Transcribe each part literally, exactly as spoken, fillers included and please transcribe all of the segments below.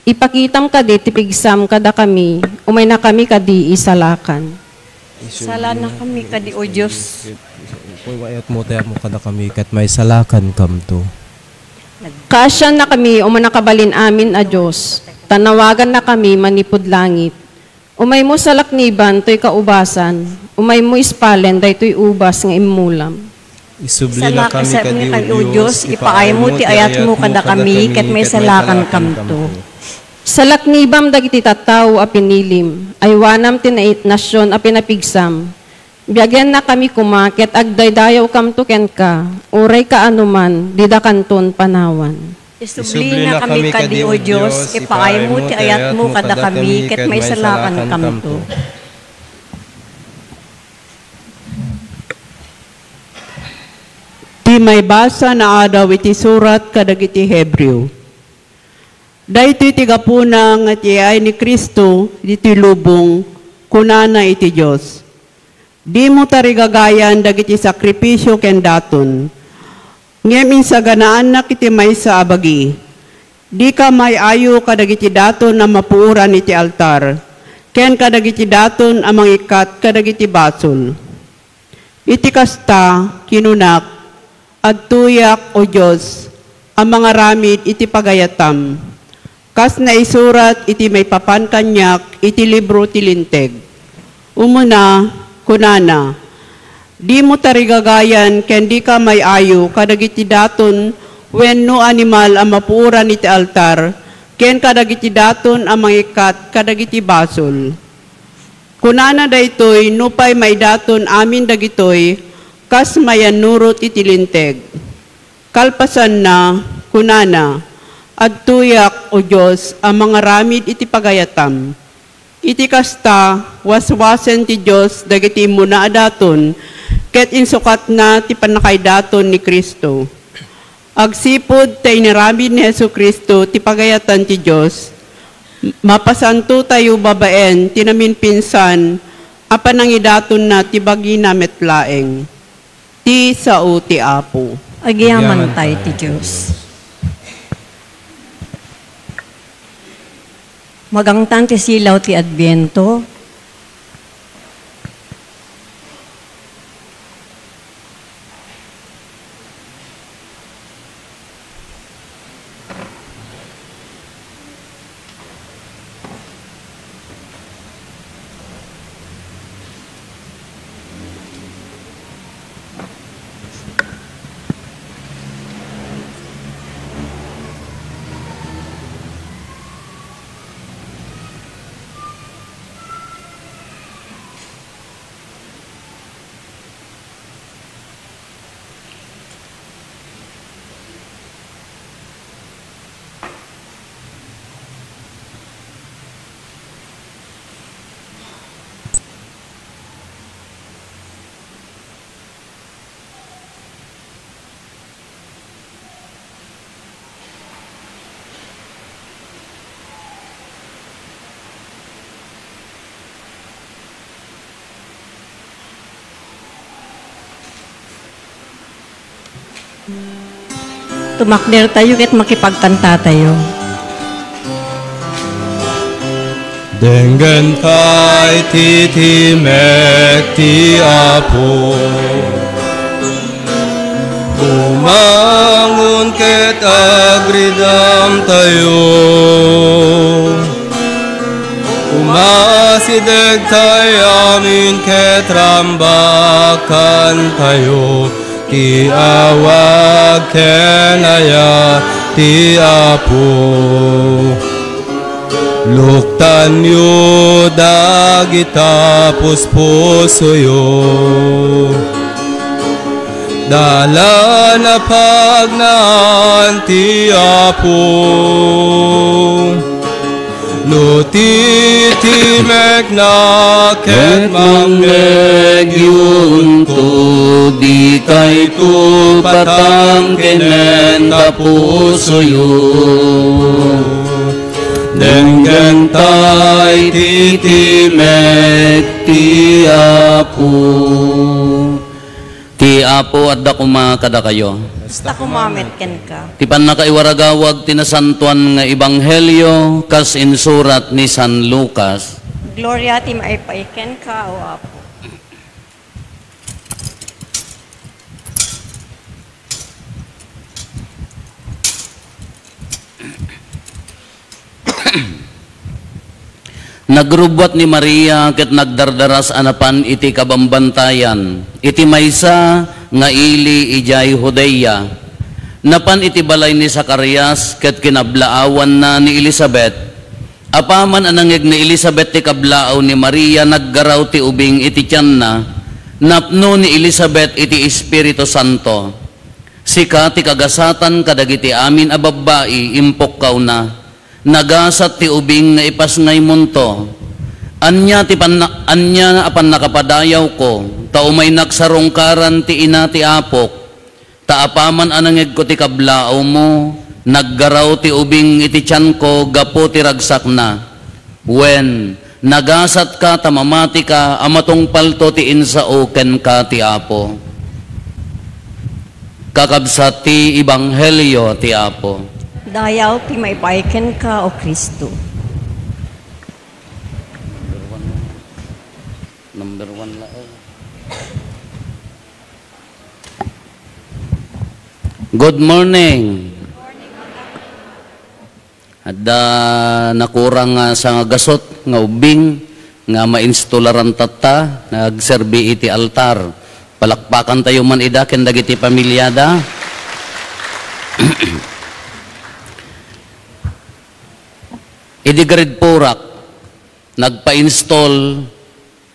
Ipakitam kadi ti pigsam kadakami, umaynakami kadi isalakan. Salanakami kadi, O Dios. Uy, ayatmo ti ayatmo kadakami, ket maisalakankamto. Kaasiannakami, O Mannakabalin-amin a Dios, ta nawagannakami manipud langit. Umaymo salakniban toy kaubasan, umaymo ispalen daytoy ubas nga immulam. Isublinakami kadi, O Dios, ipaaymo ti ayatmo kadakami, ket maisalakankamto. Salaknibam dagiti tattao a pinilim, aywanam ti na-, nasion a pinapigsam. Biagennakami koma ket agdaydayawkamto kenka, uray kaanoman, didakanton panawan. Isublinakami kadi, O Dios, ipaaymo ti ayatmo kadakami ket maisalakankamto. Ti maibasa nga adaw iti surat kadagiti Hebreo. Daytoy ti gapuna nga ti iay ni Cristo ditoy lubong, kunana iti Dios, "Dimo tarigagayan dagiti sakrifisio ken daton, ngem insaganaannak iti maysa a bagi. Dika may-ayo kadagiti daton a mapuoran iti altar, ken kadagiti daton a mangikkat kadagiti basol." Iti kasta, kinunak, "Adtoyak, O Dios, a mangaramid iti pagayatam, kas naisurat iti maipapan kaniak iti libro ti Linteg." Umuna, kunana, "Dimo tarigagayan ken dika may-ayo kadagiti daton wenno animal a mapuoran iti altar ken kadagiti daton a mangikkat kadagiti basol." Kunana daytoy nupay maidaton amin dagitoy kas mayannurot iti Linteg. Kalpasanna, kunana, "Adtoyak, O Dios, a mangaramid iti pagayatam." Iti kasta, waswasen ti Dios dagiti immuna a daton, ket insukatna ti pannakaidaton ni Cristo. Agsipud ta inaramid ni Jesu-Cristo ti pagayatan ti Dios, mapasantotayo babaen ti naminpinsan a panangidatonna ti bagina met laeng. Ti sao ti Apo. Agyamankami ti Dios. Magangtan ti silaw ti Adviento. Tumakdertayo ket makipagkantatayo. Denggenta iti timek ti Apo. Bumangon ket agridamtayo. Umasidegtay amin ket rambakantayo ti awag ken ayat ti Apo. Luktanyo dagita puspusoyo. Dalan a pagnaan ti Apo. No titimekna ket mangmedyonto, dikayto patangkenen ta pusoyo. Denggenta iti timek ti Apo. Ti Apo adda koma kadakayo. Kasta koma met kenka. Ti pannakaiwaragawag ti nasantoan nga ebanghelio kas insurat ni San Lucas. Gloria ti maipay kenka, O Apo. Nagrubbuat ni Maria ket nagdardaras a napan iti kabambantayan, iti maysa nga ili idiay Judea. Napan iti balay ni Zacarias ket kinablaawanna ni Elisabet. Apaman a nangngeg ni Elisabet ti kablaaw ni Maria, naggaraw ti ubing iti tianna. Napno ni Elisabet iti Espiritu Santo. Sika ti kagasatan kadagiti amin a babbai, impukkawna. Nagasat ti ubing nga ipasngaymonto. Ania ti panna-, ania a pannakapadayawko, ta umaynak sarungkaran ti ina ti apok. Ta apaman a nangngegko ti kablaawmo, naggaraw ti ubing iti tianko gapu ti ragsakna. Wen, nagasatka ta mamatika a matungpalto ti insao kenka ti Apo. Kakabsat ti ebanghelio ti Apo. Dayaw ti maipaay kenka, O Cristo. Number one, number one laeng. Good morning. Adda nakurang nga sangagasut nga ubbing nga mainstolaran tatta nga agserbi iti altar. Palakpakantayo man ida ken dagiti pamiliada. Idi grade four-ak, nagpa-install,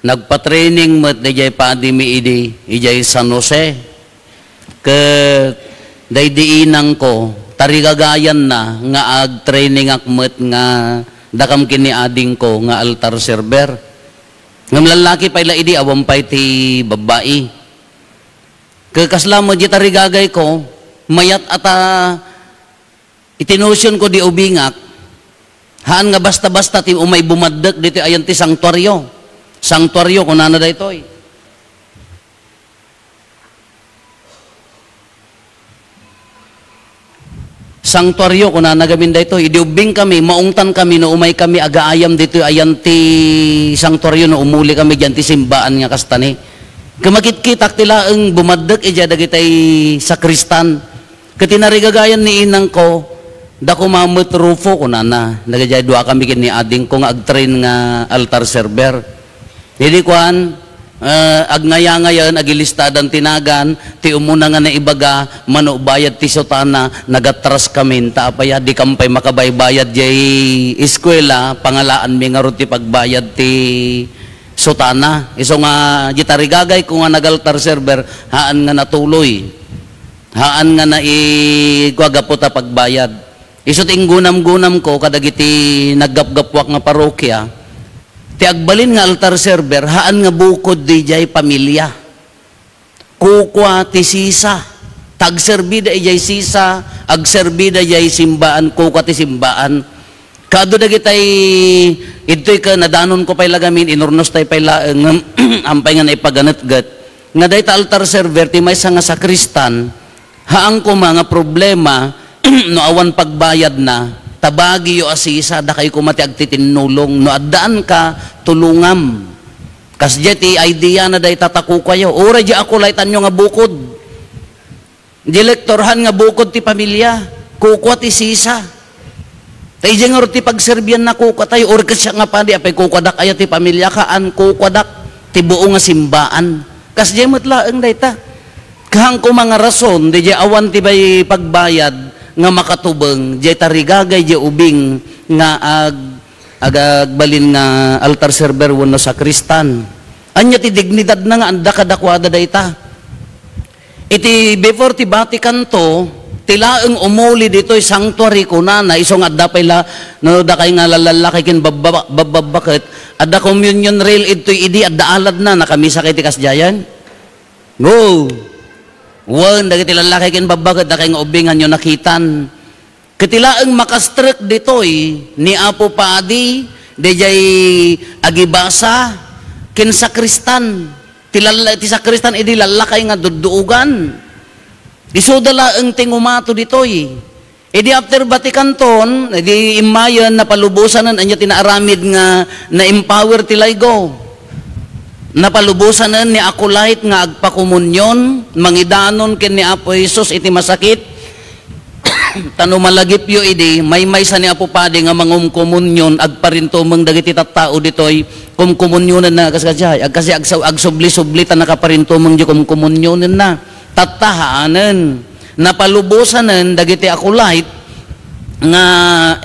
nagpa-training met daydiay padi mi idi, idiay San Jose. Ket daydi inangko, tarigagayanna nga agtrainingak met nga dakam ken ni adingko nga altar server. Ngem lallaki pay la idi, awan pay ti babbai. Ket kasla met di tarigagayko, mayat a ta Iti notionko di ubingak, haan nga basta-basta ti umay bumaddek ditoy ayan ti sanktuario. Sanktuario, kunana daytoy. Sanktuario, kunana gamin daytoy. Idi ubbing kami, maungtan kami, no umay kami agaayam ditoy ayan ti sanktuario, no umuli kami diyan ti simbaan nga kastani. Kumakitkitak ti laeng bumaddek idiay dagitay sakristan. Ket inarigagayan ni inangko, "Dako koma met, Rufo," kunana. Dagiti dua kami ken ni adingko nga agtrain nga altar server. Idi kuan, eh, agngayangayen, agilistadan ti nagan, ti umuna nga naibaga, mano bayad ti sutana, nagatras kamin, ta apay a, di kam pay makabaybayad jay eskuela, pangalaanmi ngarud ti pagbayad ti sutana. Isu nga, di tarigagayko nga nag-altar server, haan nga natuloy. Haan nga nai-, kua gapu ta pagbayad. Isu ti inggunam-gunamko kadagiti naggapgapuak nga parokya, ti agbalin nga altar server, haan nga bukod didiay pamilya. Kukua ti sisa. Ta agserbida idiay sisa, agserbida idiay simbaan, kukua ti simbaan. Kaadu dagitay, idtoy ket nadanonko pay la gamin, inurnos tay pay laeng, ngem ampay nga naipaganetget. Nga dayta altar server, ti maysa nga sakristan, haan koma nga problema, no awan pagbayadna, ta bagiyo a sisa, dakay koma ti agtitinnulong, no addaanka, tulongam. Kasdiay ti idea na dayta ta kukuayo. Uray di ako laytanyo nga bukod. Di lektorhan nga bukod ti pamilya, kukua ti sisa. Ta idiay ngarud ti pagserbianna, kukua tayo, or ket siak nga padi, apay kukuadak aya ti pamilya, kaan kukuadak ti buo nga simbaan. Kasdiay met laeng dayta. Haan koma nga rason, didiay awan ti bay-, pagbayad nga makatubeng, diay tarigagay, diay ubing nga ag-, ag-, agbalin nga altar server wenno sakristan. Ania ti dignidadna nga adda kadakuada dayta? Iti before ti Vatican two, ti laeng umuli ditoy sanctuary, kunana, isu nga adda pay la, no, dakay nga lallallaki ken babba-, babbabbaket, adda communion rail idtoy idi, adda aladna, nakamisa kay ti kasdiayen? Go! Wen, dagiti lallaki ken babbaket, dakay nga ubbinganyo nakitan. Ket ti laeng makastrek ditoy ni Apo Padi, daydiay agibasa, ken sakristan. Ti lalla-, ti sakristan idi lallakay nga dudduogan. Isuda laeng ti ngumato ditoy. Idi after batikanton, idi immayen, napalubosanen, ania ti naaramid nga na-empower ti laygo? Napalubosanen ni Acolyte nga agpakomunion, mangidanon ken ni Apo Jesus iti masakit. Ta no malagipyo idi, maymaysa ni Apo Padi nga mangumkomunion, agparintumeng dagiti tattao ditoy, kumkomunionenna kas kadiay, agkasi agsa-, agsubli-subli ta nakaparintumeng di kumkomunionenna. Tatta haanen, napalubosanen dagiti Acolyte nga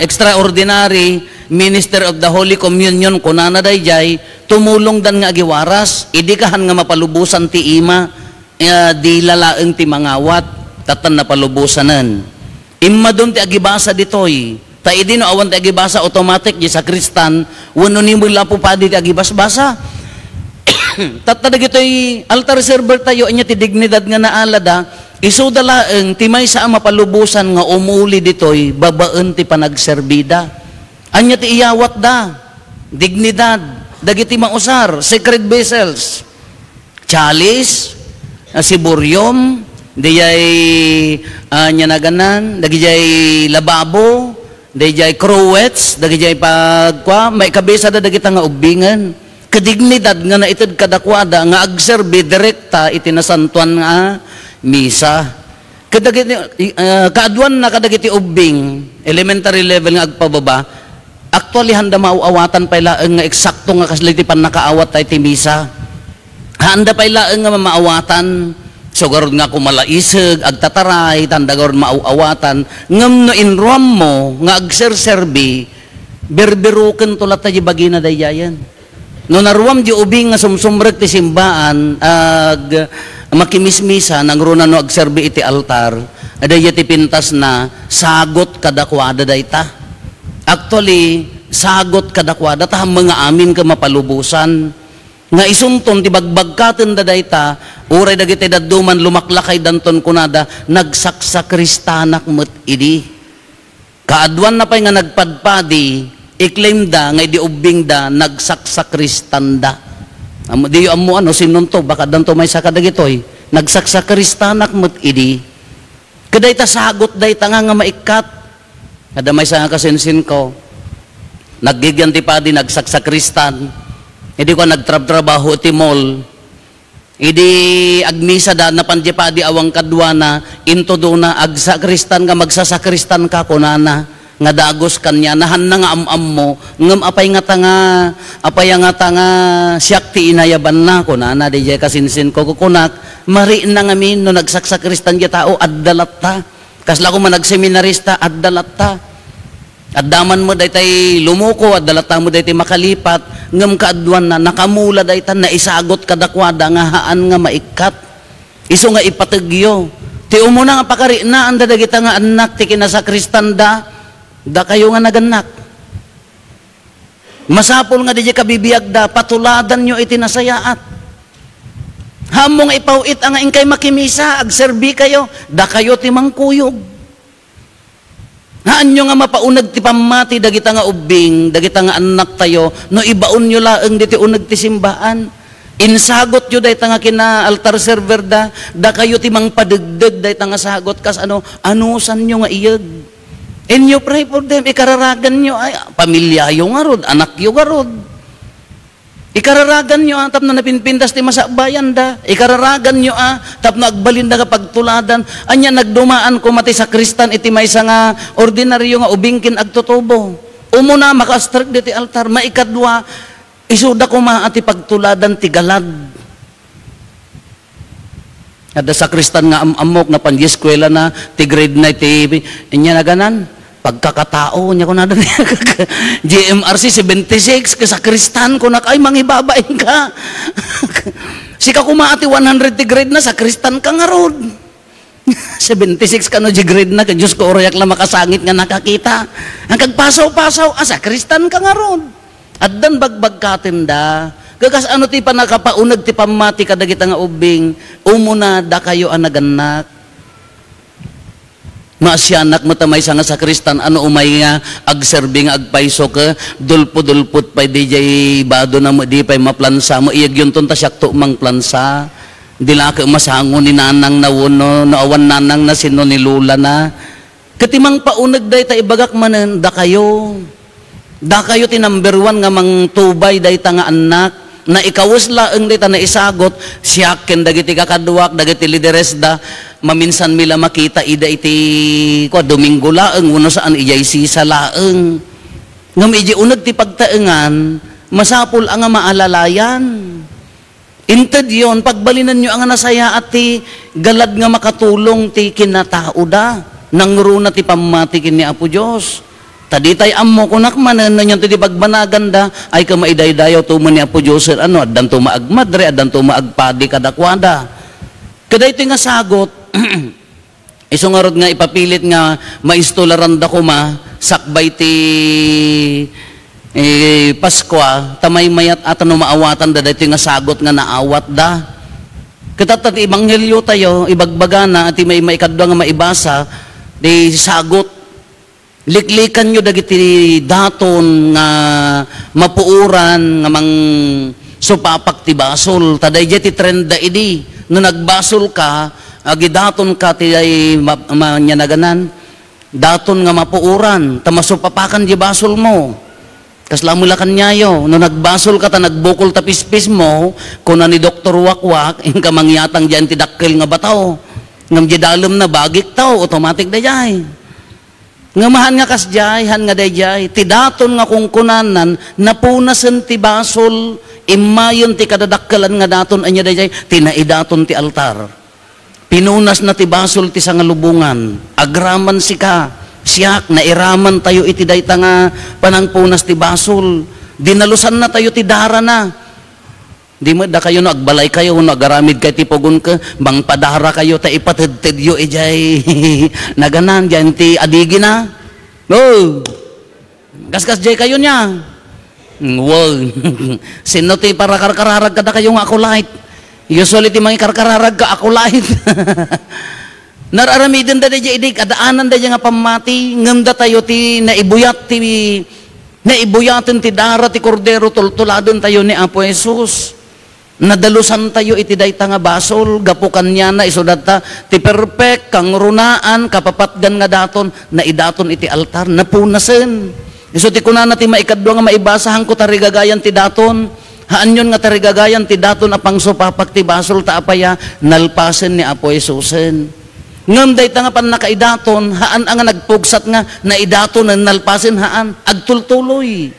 extraordinary minister of the Holy Communion, kunana daydiay, tumulongdan nga agiwaras, idi kahan nga mapalubosan ti ima, eh, dila laeng ti mangawat, tattan napalubosanen. Immadun ti agibasa ditoy. Ta idi no awan ti agibasa, automatic, di sakristan, wenno ni Apo Padi ti agibasbasa. Tatta dagitoy altar server tayo, ania ti dignidad nga naalada, isuda laeng ti maysa a mapalubosan nga umuli ditoy, babaen ti panagserbida. Ania ti iyawatda? Dignidad. Dagiti mausar, sacred vessels. Chalice, ah, siborium, daydiay, ah, ania naganan, dagijay lababo, daydiay cruets, dagijay pagkua, maikabisada dagita nga ubbingen. Kadignidad nga naited kadakuada nga agserbi direkta iti nasantoan nga misa. Kadagiti, ah, kaaduanna kadagiti ubbing, elementary level nga agpababa, actually, handa maaw-awatan pay laeng nga eksakto nga kasla iti pannakaawat tayo ti misa. Handa pay laeng nga mamaawatan. So, garud nga kumalaiseg, agtataray, handa garud maaw-awatan. Ngem no inruammo nga agserserbi, berberuken to latta di bagina daydiayen. No naruam di ubing nga sumsumrek ti simbaan, ag-, makimismisa, nangruna no agserbi iti altar, adda ti pintasna, sagot kadakuada dayta. Actually, sagot kadakuada, ta ammom nga amin ket mapalubosan. Nga isunton ti bagbagkatenda dayta, uray dagiti dadduma lumaklakaydanton kunada, "Nagsaksakristanak met idi." Kaaduanna pay nga nagpadpadi, i-claim da nga idi ubbing da, nagsaksakristanda. Am-, diyo ammo, ano, sinunto, baka addanto maysa kadagitoy. Nagsaksakristanak met idi. Kadayta sagot dayta nga, nga maikkat. Adda maysa nga kasinsinko. Naggigyan ti padi, nagsaksakristan. Idi ko nagtrabtrabaho iti mall. Idi agmisada, napan di padi awan kaduana, intudona, "Agsakristan ka, magsasakristan ka," kunana, nga dagus kaniana, "Hanna nga am-ammo, ngem apay ngata nga, apay ngata nga siak ti inayabanna?" kunana, daydiay kasinsinko, kukunak, "Marikna ngamin no nagsaksakristan diay tao, adda latta." Kasla koma nagseminarista, adda latta. Adda man met daytay lumuko, adda latta met daytay makalipat, ngem kaaduanna, nakamula dayta, naisagot kadakuada nga haan nga maikkat. Isu nga ipategyo. Ti umuna nga pakariknaanda dagita nga annak ti kinasakristanda, dakayo nga nagannak. Masapul nga diay kabibiagda, patuladanyo iti nasayaat. Haanmo nga ipaw-it a nga inkay makimisa, agserbi kayo, dakayo ti mangkuyog. Haanyo nga mapauneg ti pammati dagita nga ubbing, dagita nga annaktayo, no ibaonyo laeng diti uneg ti simbaan. Insagotyo dayta nga kina-altar server da, dakayo ti mangpadegdeg dayta nga sagot, kas ano, anusanyo nga iyeg. And you pray for them, ikararaganyo, ay, pamilyayo ngarud, anakyo ngarud. Ikararaganyo, ah, tapno napinpintas ti masakbayan da. Ikararaganyo, ah, tapno agbalin da nga pagtuladan. Ania, nagdumaan koma ti sakristan iti maysa nga ordinaryo nga ubing ken agtutubo. Umuna, makastrek diti altar. Maikadua, isuda koma a ti pagtuladan ti galad. Adda sakristan nga am-ammok, napan di eskwela na, ti grade na ti, inya naganan, pagkakatao, niya kunada, G M R C seventy-six, ka sakristan, kunak, "Ay, mangibabain ka." Sika koma ti one hundred ti grade na, sakristan ka ngarud. Seventy-six kano di grade na, ka Diyos ko, urayak la makasangit nga nakakita. Ang kagpasaw-pasaw, ah, sakristan ka ngarud. Addan bagbagkaten da. Kakas ano ti panakapauneg ti pammati kadagita nga ubbing, umuna dakayo a nagannak. Maasianak met a maysa nga sakristan a no umay nga agserbi nga agpayso ket dulpudulpot pay diay badona met di pay maplansa, maiyagyonton ta siakto mangplansa. Di la ket masango ni nanangna wenno no awan nanangna, sino ni lolana. Ket ti mangpauneg dayta ibagak manen, dakayo. Dakayo ti number one nga mangtubay dayta nga annak. Naikawes laeng dayta naisagot, siak ken dagiti kakaduak, dagiti lideresda, maminsanmi la makita ida iti, kua, Domingo laeng, wenno saan, idiay sisa laeng. Ngem idiay uneg ti pagtaengan, masapul a nga maalalayan. Intedyon, pagbalinenyo a nga nasayaat ti galad nga makatulong ti kinataoda. Nangruna ti pammati ken ni Apo Dios. Ta ditay ammo, kunak manen, no anianto ti bagbanaganda, ay, ket maidaydayaw to met ni Apo Dios, ano, addanto maagmadre, addanto maagpadi kadakuada. Kadaytoy nga sagot, isu ngarud nga ipapilit nga maistolaranda koma sakbay ti, eh, Paskua, ta maymayat a ta no maawatanda daytoy nga sagot nga naawatda. Ket ta ti ebanghelio tayo, ibagbagana, ti may maikadua nga maibasa, ti sagot. Liklikanyo dagiti daton nga mapuoran nga mangsupapak ti basol. Ta daydiay ti trend da idi. No nagbasolka, agidatonka ti ay ma-, ma-, ania naganan, daton nga mapuoran, ta masupapakan di basolmo. Kasla met la kaniayo, no nagbasolka ta nagbukol ta pispismo, kuna ni Doktor Wakwak, inka mangyatang diay ti dakkel nga bataw. Ngem di dalemna, bagik tao, automatic daydiay. Ngem haan nga kasdiay, haan nga daydiay, ti daton nga kungkunanan, napunasen ti basol, immayen ti kadadakkelan nga daton, ania daydiay, ti naidaton ti altar. Pinunasna ti basol ti sangalubongan, agraman sika, siak, nairaman tayo iti dayta nga panangpunas ti basol. Dinalosannatayo ti darana. Di met dakayo no agbalaykayo wenno agaramidkayo ti pugonko, mangpadarakayo ta ipatedtedyo idiay naganan, diay ti adigina. No. Kaskasdiay kayo nia. Mm, wow. Sino ti parakarkararag kadakayo nga Acolyte? Usually ti mangikarkararag ka Acolyte. Nararamidenda daydiay idi, kadaananda daydiay nga pammati, ngem datayo ti naibuyat ti, naibuyaten ti dara ti Kordero, tultuladentayo ni Apo Jesus. Nadalusantayo iti dayta nga basol, gapu kaniana, isu dayta ti perfect, kangrunaan, kapapatgan nga daton, naidaton iti altar, napunasen. Isu ti kunana ti maikadua nga maibasa, haanko tarigagayan ti daton. Haanyon nga tarigagayan ti daton a pangsupapak ti basol ta apaya, nalpasen ni Apo Jesusen. Ngem dayta nga pannakaidaton, haan a nga nagpugsat nga naidatonen, nalpasen, haan. Agtultuloy.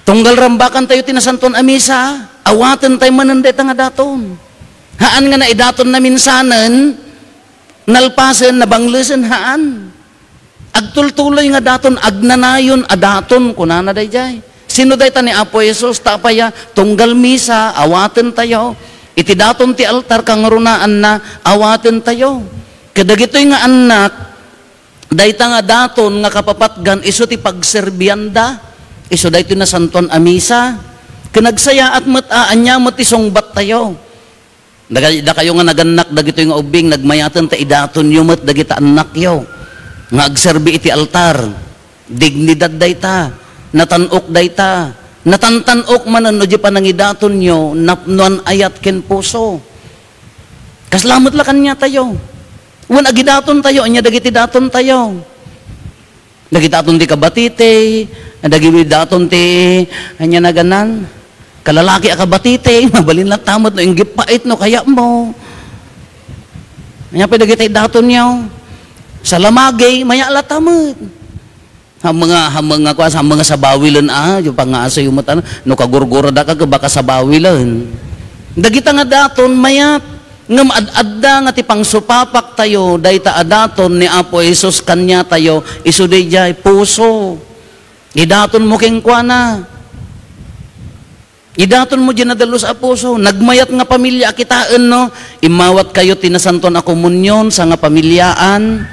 Tunggal rambakantayo ti Nasantoan a Misa, awatentayo manen dayta nga daton. Haan nga naidaton naminsanen, nalpasen, nabanglesen, haan. Agtultuloy nga daton, agnanayon a daton, kunana daydiay. Sino dayta ni Apo Jesus? Ta apaya, tunggal Misa, awatentayo. Iti daton ti altar, kangrunaan na, awatentayo. Kadagitoy nga annak, dayta nga daton nga kapapatgan, isu ti pagserbianda, isu daytoy Nasantoan a Misa. Ken nagsayaat met a, ania met ti sungbattayo. Daga-, dakayo nga nagannak dagitoy nga ubbing, nagmayaten ta idatonyo met dagita annakyo nga agserbi iti altar. Dignidad dayta, natan-ok dayta, natantan-ok manen no di panangidatonyo, napnoan ayat ken puso. Kasla met la kaniatayo. Wen agidatontayo, ania dagiti datontayo? Dagiti daton ti kabatiti, dagiti daton ti, ania naganan? Kalalaki a kabatiti, mabalin latta met no inggit pait no kayatmo. Ania pay dagiti datonyo? Salamagi, maya latta met. Ha mga, ha mga, kuan, ha mga sabawilen a, yung pangaso yung mata, no kagurgura da ka, baka sabawilen. Dagita nga daton, mayat, ngem ad-adda nga ti pangsupapaktayo, dayta a daton ni Apo Jesus kaniatayo, isu daydiay, puso. Idaton mo kenkuana. Idaton mo diay nadalus a puso, nagmayat nga pamilia a kitaen, no? Immawatkayo ti Nasantoan a Komunion, sangapamiliaan,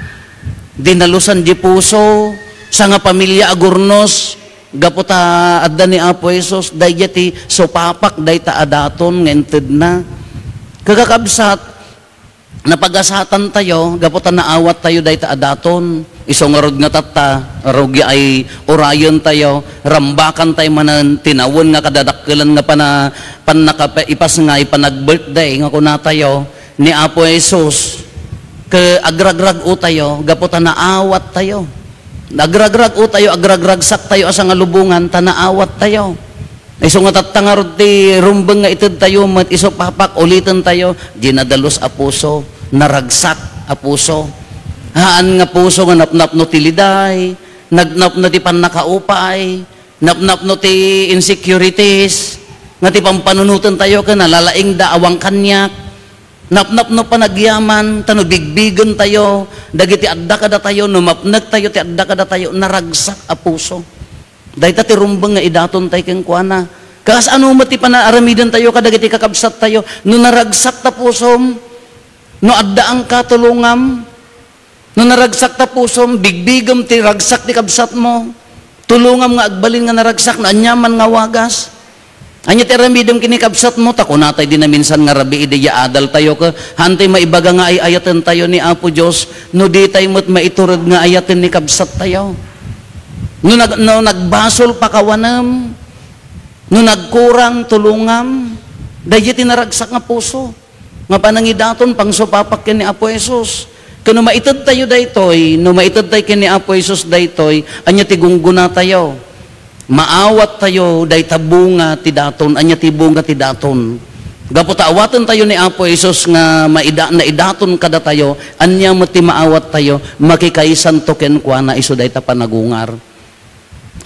dinalusan di puso, sangapamilia a gurnos, gapu ta adda ni Apo Jesus, daydiay ti supapak, dayta a daton nga intedna. Kakakabsat, napagasatantayo gapu ta naawattayo dayta a daton. Isu ngarud nga tatta, rugi ay urayentayo, rambakantayo manen ti nawen nga kadadakkelan nga pana-, pannakapa-, ipasngay, panag-birthday nga kunatayo ni Apo Jesus, ket agragrag-otayo gapu ta naawattayo. Agragrag-otayo, agragragsaktayo a sangalubongan ta naawattayo. Isu nga tatta ngarud ti rumbeng nga itedtayo met isu, papak, ulitentayo, dinadalus a puso, naragsak a puso. Haan nga puso nga napnapno ti liday, napnapno ti pannakaupay, napnapno ti insecurities, nga ti pampanunotentayo ket nalalaingda, awan kaniak. Napnapno panagyaman, ta no bigbigentayo dagiti adda kadatayo, no mapnektayo ti adda kadatayo, naragsak a puso. Dayta ti rumbeng nga idatontayo kenkuana. Kasano met ti panaaramidentayo kadagiti kakabsattayo? No naragsak ta pusom, no addaanka, tulongam. No naragsak ta pusom, bigbigem ti ragsak ti kabsatmo. Tulongam nga agbalin nga naragsak no aniaman nga wagas. Ania ti aramidem ken ni kabsatmo? Ta kunatay di naminsan nga rabii, idi adaltayo ket haantay maibaga nga ay-ayatentayo ni Apo Dios no ditay met maitured nga ayaten ni kabsattayo. No nag-, no nagbasol, pakawanem. No nagkurang, tulongam. Daydiay ti naragsak nga puso nga panangidaton, pangsupapek ken ni Apo Jesus. Ken no maitedtayo daytoy, no maitedtayo ken ni Apo Jesus daytoy, ania ti gunggonatayo? Maawattayo dayta bunga ti daton. Ania ti bunga ti daton? Gapu ta awatentayo ni Apo Jesus nga maida-, naidaton kadatayo, ania met ti maawattayo? Makikaisanto kenkuana isu dayta panagungar.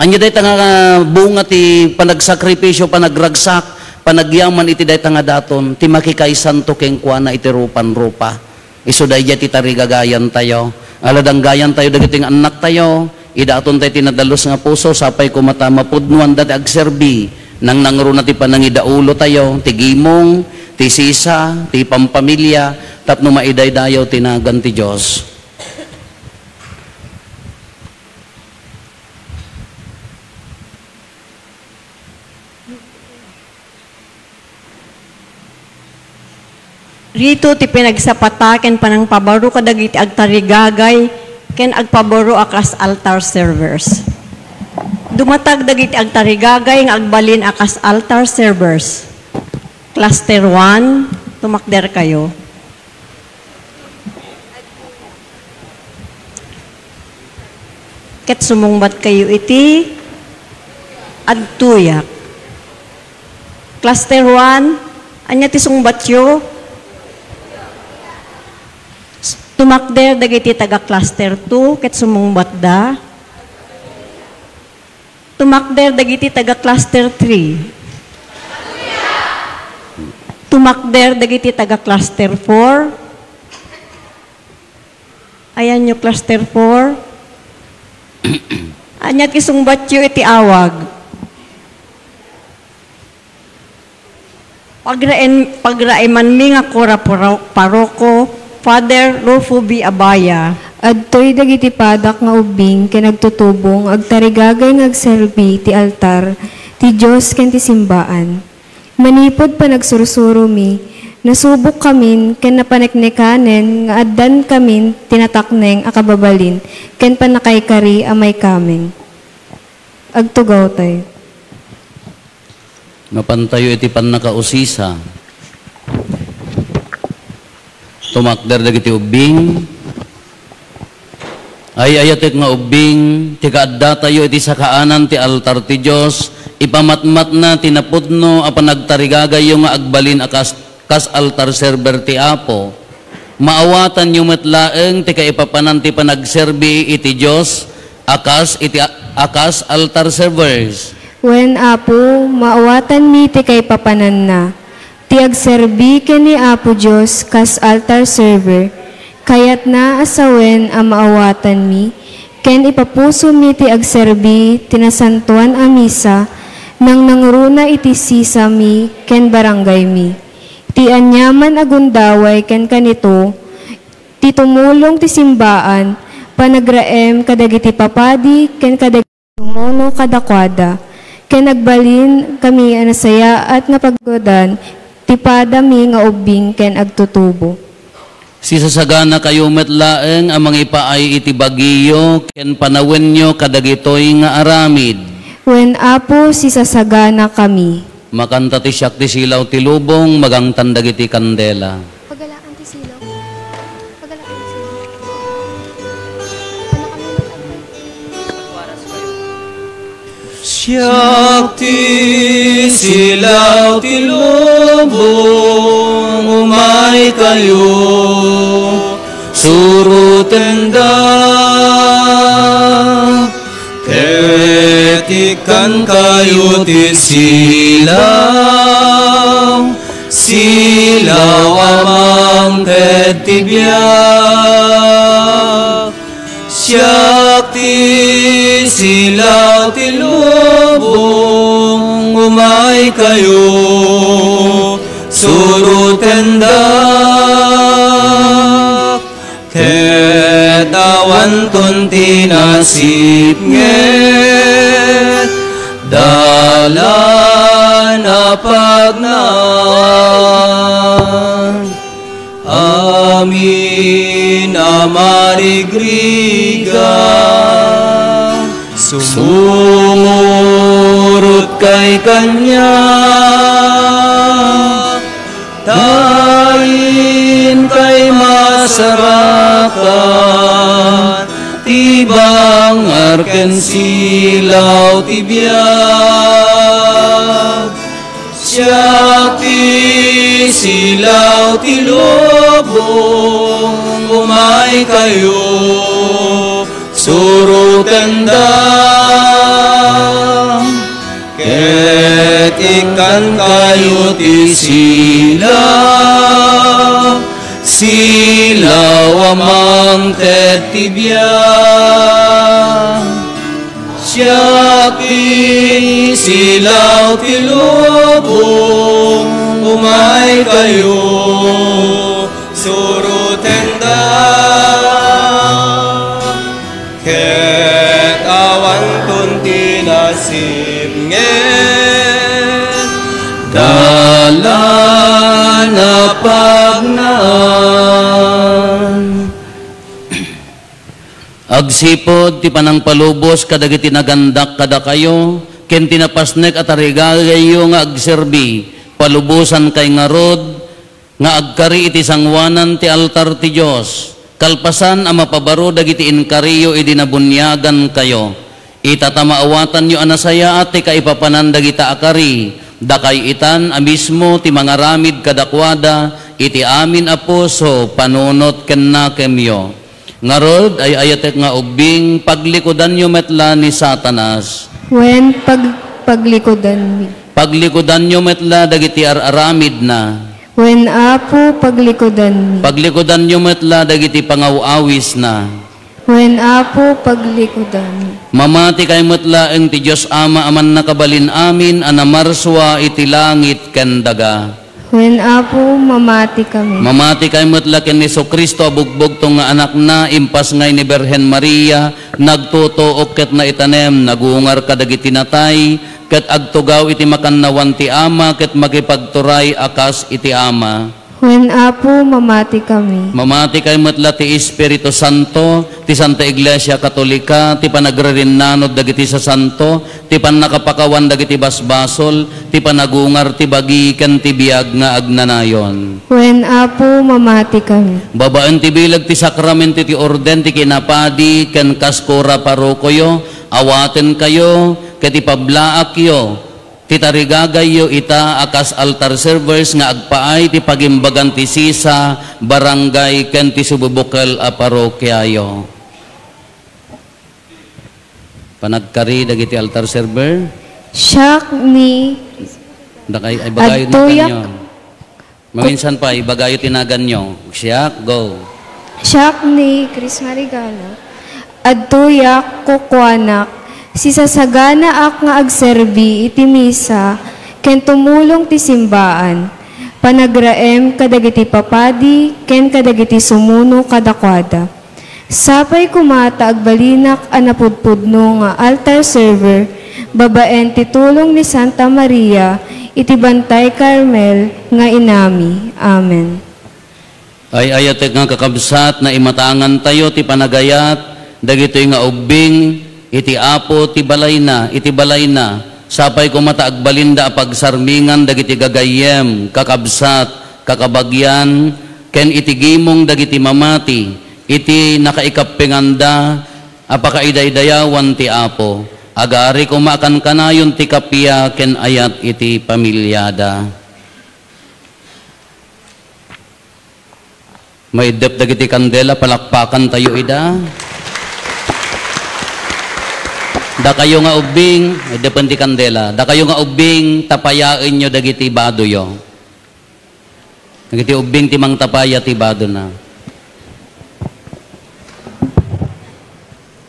Ania dayta nga bunga ti panagsakripisio, panagragsak, panagyaman iti dayta nga daton, ti makikaisanto kenkuana iti rupanrupa. Isu daydiay ti tarigagayantayo. Aladanggayantayo dagiti nga annaktayo, idatontayo ti nadalus nga puso, sapay koma ta mapudnoanda ti agserbi, nangnangruna ti panangidaulotayo, ti gimong, ti sisa, ti pampamilia, tapno maidaydayaw ti nagan ti Dios. Rito ti pinagsapata ken panangpabaro kadagiti agtarigagay ken agpabaro a kas altar servers. Dumatag dagiti agtarigagay nga agbalin a kas altar servers. Cluster one, tumakderkayo. Ket sumungbatkayo iti agtuyak. Cluster one, ania ti sungbatyo? Tumakder dagiti taga cluster two ket sumungbatda. Tumakder dagiti taga cluster three. Tumakder dagiti taga cluster four. Ayanyo, cluster four. Ania ti sungbatyo iti awag? Pagraen-, pagraimanmi nga kura paro-, paroko, Father Rufo B. Abaya. Adtoy dagiti padak nga ubbing ken agtutubo nga agtarigagay nga agserbi ti altar ti Dios ken ti simbaan. Manipud panagsursuromi, nasubokkamin ken napaneknekanen nga addankamin ti natakneng a kababalin ken pannakaikari a maikameng. Agtugawtayo. Mapantayo iti pannakausisa. Tumakder dagiti ubbing. Ay-ayatek nga ubbing, ti kaaddatayo iti sakaanan ti altar ti Dios, ipamatmatna ti napudno a panagtarigagayyo nga agbalin a kas-, kas altar server ti Apo. Maawatanyo met laeng ti kaipapanan ti panagserbi iti Dios a kas iti a-, a kas altar servers. Wen, Apo, maawatanmi ti kaipapananna. Ti agserbi ken ni Apo Dios kas altar server, kayatna a sawen a maawatanmi ken ipapusomi ti agserbi ti nasantoan a misa, nangnangruna iti sisami ken barangaymi. Ti aniaman a gundaway ken kanito, ti tumulong ti simbaan, panagraem kadagiti papadi ken kadagiti sumuno kadakuada, ken agbalin kami a nasayaat nga paggudan ti padami nga ubbing ken agtutubo. Sisasaganakayo met laeng a mangipaay iti bagiyo ken panawenyo kadagitoy nga aramid. Wen, Apo, sisasaganakami. Makanta ti Siak ti Silaw ti Lubong, magangtan dagiti kandela. Pagalaan ti silaw. Pagalaan ti silaw. Ano kami matantay? Siak ti silaw ti lubong, umaykayo, surotendak, ket ikkankayo ti silaw, silaw a mangted ti biag. Siak ti silaw ti lubong, umaykayo, surotendak, ket awanton ti nasipnget, dalan a pagnaed. Amin a marigriga, sumurotkay kaniak, ta inkay masarakan ti bangar ken silaw ti biag. Siak ti silaw ti lubong, umaykayo, surotendak, ket ikkankayo ti silaw, silaw a mangted ti biag. Siak ti silaw ti lubong, umaykayo, surotendak, ket awanton ti nasipnget, dalan a pagnaed. Agsipud ti panangpalubos kadagiti nagandak kadakayo, ken ti napasnek a tarigagayyo nga agserbi, palubosankay ngarud nga agkari iti sangoanan ti altar ti Dios, kalpasan a mapabaro dagiti inkariyo idi nabuniagankayo. Ita ta maawatanyo a nasayaat ti kaipapanan dagita a kari, dakay itan a mismo ti mangaramid kadakuada iti amin a puso, panunot ken nakemyo. Ngarud, ay-ayatek nga ubbing, paglikudanyo met la ni Satanas. Wen, pag-, paglikudanmi. Paglikudanyo met la dagiti ar-aramidna. Wen, Apo, paglikudanmi. Paglikudanyo met la dagiti pangaw-awisna. Wen, Apo, paglikudanmi. Mamatikay met laeng ti Dios Ama a Mannakabalin-amin a namarsua iti langit ken daga. Wen, Apo, mamatikami. Mamatikay met la ken ni Jesu-Cristo a bugbugtong nga Anakna, impasngay ni Birhen Maria, nagtutuok ket naitanem, nagungar kadagiti natay, ket agtugaw iti makannawan ti Ama, ket makipagturay a kas iti Ama. Wen, Apo, mamatikami. Mamatikay met la ti Espiritu Santo, ti Santa Iglesia Katolika, ti panagririnnanod dagiti sasanto, ti pannakapakawan dagiti basbasol, ti panagungar ti bagi ken ti biag nga agnanayon. Wen, Apo, mamatikami. Babaen ti bileg ti sakramento ti orden ti kinapadi ken kas kura parokoyo, awatenkayo ket ipablaakyo ti tarigagayyo ita a kas altar servers nga agpaay ti pagimbagan ti sisa, barangay, ken ti sububukel a parokiayo. Panagkari dagiti altar server. Siak ni Dakay, ay, bagayo Adtuyak. Naganyo. Maminsan pa, ibagayo ti naganyo. Siak, go. Siak ni Chris Marigala. Adtuyak, kukuanak, sisasaganaak nga agserbi iti misa ken tumulong ti simbaan, panagraem kadagiti papadi ken kadagiti sumuno kadakuada. Sapay koma ta agbalinak a napudpudno nga altar server babaen ti tulong ni Santa Maria iti Bantay Carmel nga inami. Amen. Ay-ayatek nga kakabsat, naimatangantayo ti panagayat dagitoy nga ubbing iti Apo ti balayna, iti balayna. Sapay koma ta agbalinda a pagsarmingan dagiti gagayyem, kakabsat, kakabagian, ken iti gimong dagiti mamati, iti nakaikappinganda a pakaidaydayawan ti Apo. Agari koma a kankanayon ti kappia ken ayat iti pamiliada. Maiddep dagiti kandela, palakpakantayo ida. Dakayo nga ubbing, iddepen ti kandela. Dakayo nga ubbing, tapayaenyo dagiti badoyo. Dagiti ubbing ti mangtapaya ti badona.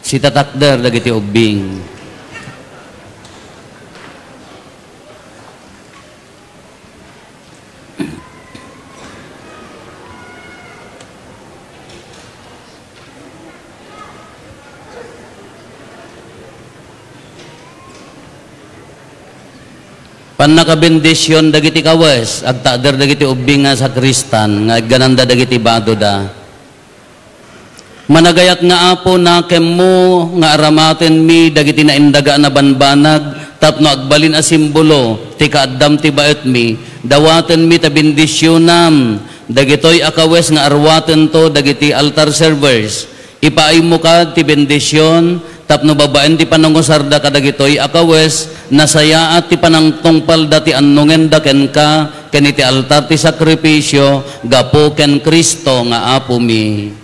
Sitatakder dagiti ubbing. Pannakabendision dagiti kawes, agtakder dagiti ubbing nga sakristan nga iggananda dagiti badoda. Managayat nga Apo, nakemmo nga aramatenmi dagiti naindaga a nabanbanag tapno agbalin a simbolo ti kaaddam ti baetmi. Dawatenmi ta bendisionam dagitoy a kawes nga arwatento dagiti altar servers. Ipaaymo kad ti bendision tapno babaen ti panangusarda kadagitoy a kawes, nasayaat ti panangtungpalda ti annongenda kenka ken iti altar ti sakrifisio gapu ken Cristo nga Apomi.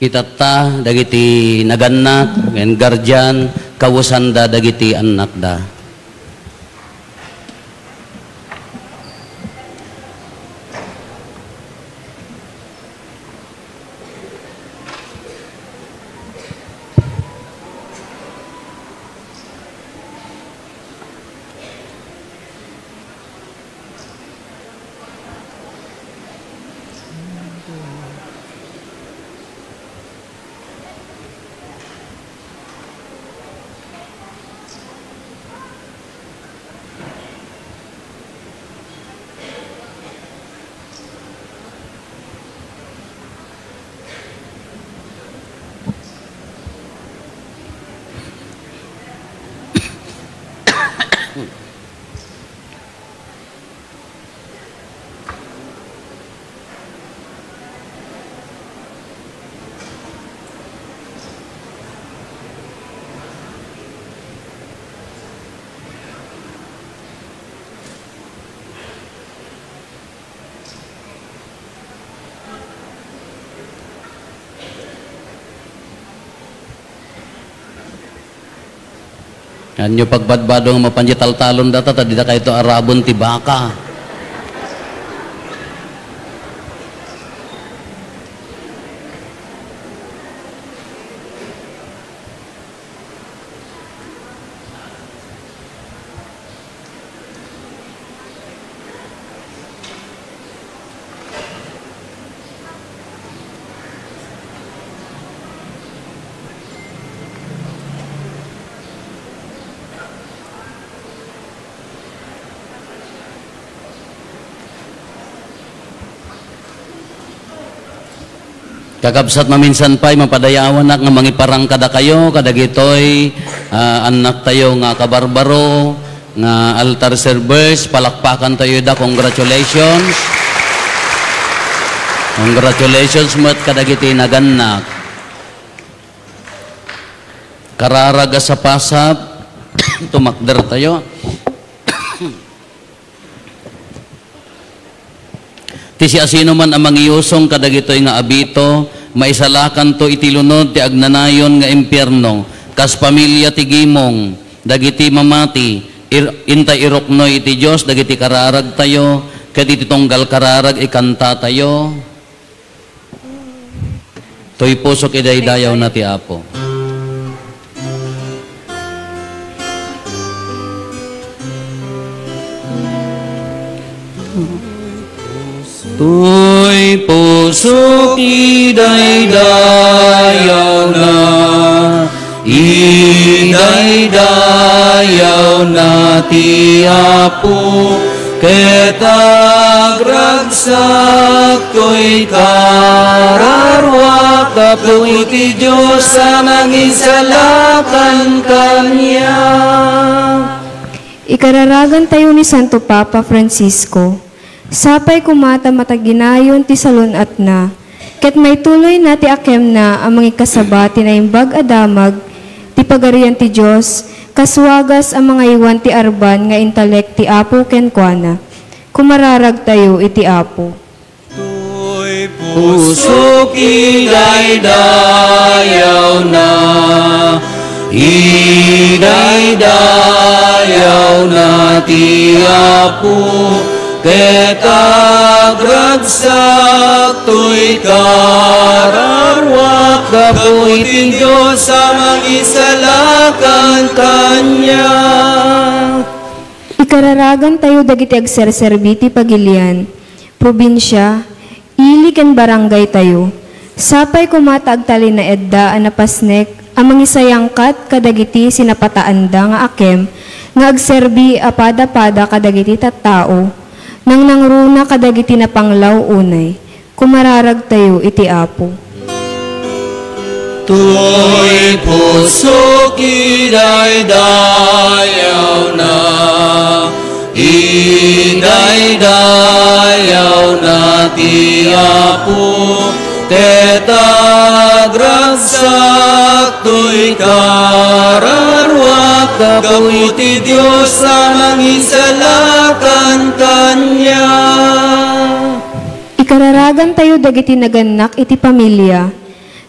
Kitatta dagiti nagannak ken guardian, kawesanda dagiti annakda. Anyo pagbadbado nga mapan di taltalon data, ta dida kayto arabon ti baka. Kakabsat, maminsan pay, mapadayawanak nga mangiparang kadakayo, kadagitoy, ah, annaktayo nga kabarbaro, nga altar servers, palakpakantayo da. Congratulations. Congratulations met kadagiti nagannak. Kararag a sapasap, tumakdertayo. Ti siasinoman a mangiyusong kadagitoy nga abito, maisalakanto iti lunod ti agnanayon nga impierno, kas pamilia ti gimong, dagiti mamati, ir-, intay iruknoy iti Dios dagiti kararagtayo, ket iti tunggal kararag ikantatayo. Toy pusok idaydayawna ti Apo. Toy pusok idaydayawna, idaydayawna ti Apo, ket agragsak toy kararuak gapu iti Dios a nangisalakan kaniak. Ikararagantayo ni Santo Papa Francisco. Sapay koma ta mataginayon ti salun-atna, ket maituloyna ti akemna a mangikasaba ti naimbag a damag ti Pagarian ti Dios, kas wagas a mangaywan ti arban nga intalek ti Apo kenkuana. Kumararagtayo iti Apo. Toy pusok idaydayawna, idaydayawna ti Apo, ket agragsak toy kararuak gapu iti Dios a mangisalakan kaniak. Ikararagantayo dagiti agserserbi ti pagilian, probinsia, ili ken barangaytayo. Sapay koma ta agtalinaedda a napasnek a mangisayangkat kadagiti sinapataanda nga akem nga agserbi a padapada kadagiti tattao, nangnangruna kadagiti napanglaw unay. Kumararagtayo iti Apo. Toy pusok idaydayawna, idaydayawna ti Apo, ket agragsak toy kararuak gapu iti Dios a nangisalakan kaniak. Ikararagantayo dagiti nagannak iti pamilia.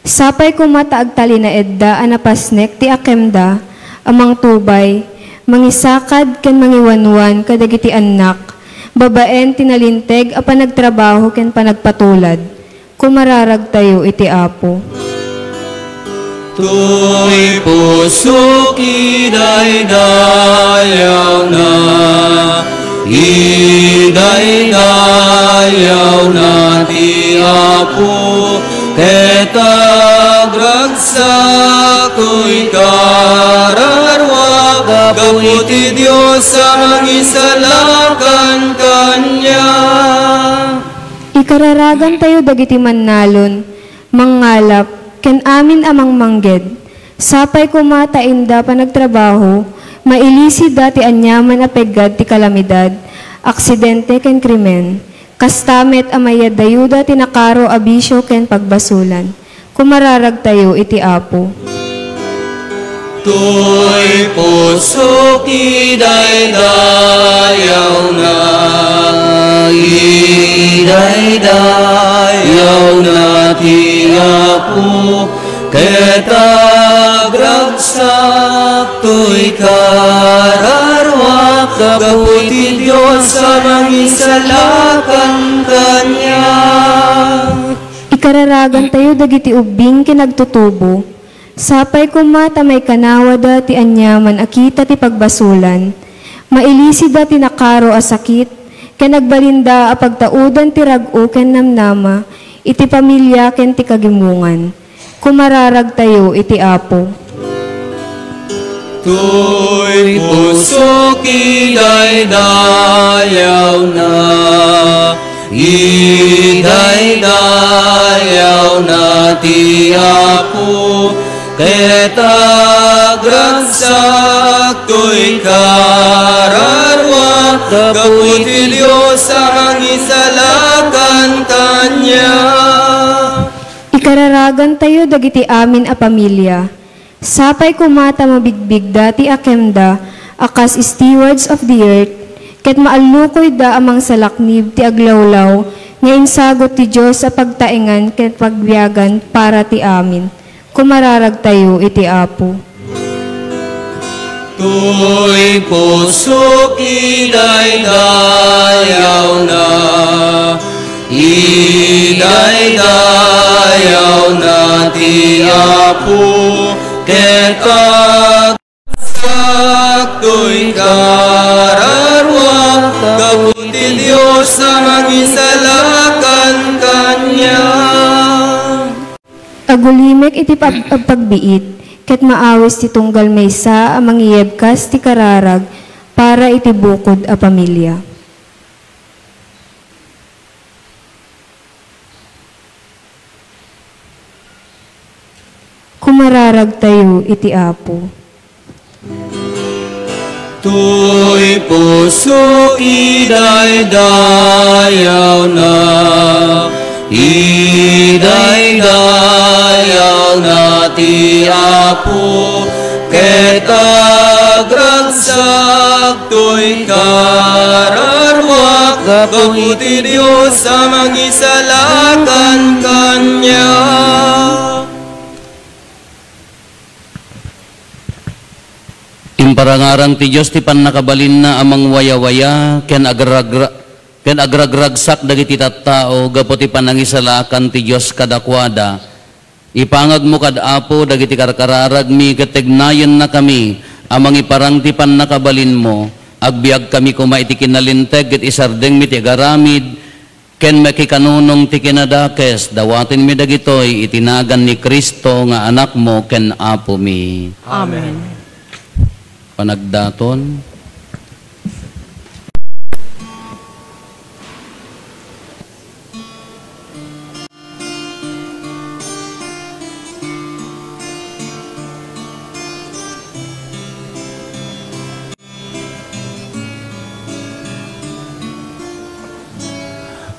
Sapay koma ta agtalinaedda a napasnek ti akemda a mangtubay, mangisakad ken mangiwanwan kadagiti annak, babaen ti nalinteg a panagtrabaho ken panagpatulad. Kumararagtayo iti Apo. Toy pusok idaydayawna, idaydayawna ti Apo, ket agragsak toy kararuak gapu ti Dios a mangisalakan kaniak. Ikararagantayo dagiti mannalon, mangngalap, ken amin a mangmangged. Sapay koma ta inda panagtrabaho, mailisida ti aniaman a peggad ti kalamidad, aksidente ken krimen. Kasta met a mayaddayuda ti nakaro a bisio ken pagbasolan. Kumararagtayo iti Apo. Toy pusok idaydayawna, idaydayawna ti Apo, ket agragsak toy kararuak gapu ti Dios a mangisalakan kaniak. Ikararagantayo dagiti ubbing ken agtutubo. Sapay koma ta maikanawada ti aniaman a kita ti pagbasolan. Mailisida ti nakaro a sakit, ken agbalinda a pagtaudan ti rag-o ken namnama iti pamilia ken ti kagimongan. Kumararagtayo iti Apo. Toy pusok idaydayawna, Idaydayawna ti Apo, ket agragsakto ikararua gapu ti Dios a mangisalakan kaniak. Ikararagantayo dagiti amin a pamilya. Sapay koma ta mabigbigda ti akemda a kas stewards of the earth, ket maallukoyda a mangsalaknib ti aglawlaw nga insagut ti Dios a pagtaengan ken pagbiagan para ti amin. Kumararagtayo iti Apo. Toy pusok idaydayawna, idaydayawna ti Apo, ket agragsakto ikararua gapu ti Dios a mangisalakan kaniak. Agulimek iti pag-, pagbiit, ket maawis ti tunggal maysa a mangiyebkas ti kararag para iti bukod a pamilya. Kumararagtayo iti Apo. Toy puso idaydayawna, idaydayawna ti Apo, ket agragsakto ikararua gapu ti Dios a mangisalakan kaniak. Imparangarang ti Dios ti pannakabalinna a mangwayawaya ken agragra-, ken agragragsak dagiti tattao gapu ti panangisalakan ti Dios kadakuada. Ipangagmo kad Apo dagiti karkararagmi ket tegnayennakami a mangiparang ti pannakabalinmo. Agbiagkami koma iti kinalinteg ket isardengmi ti agaramid ken makikanunong ti kinadakes. Dawatenmi dagitoy iti nagan ni Cristo nga Anakmo ken Apomi. Amen. Panagdaton.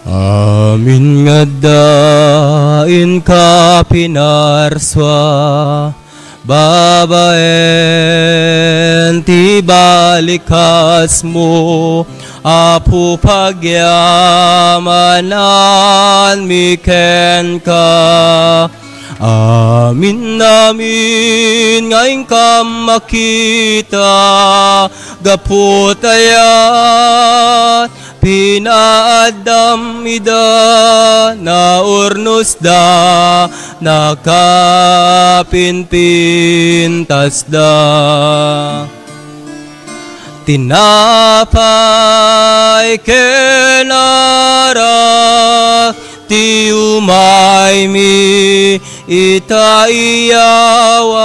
Amin nga adda inka pinarsua, babaen ti balikasmo, Apo, pagyamananmi kenka. Amin-amin nga inkam makita, gapu ta ayan, pinaaddam ida, naurnosda, nakapinpintasda. Tinapay ken arak ti umaymi ita iyawat,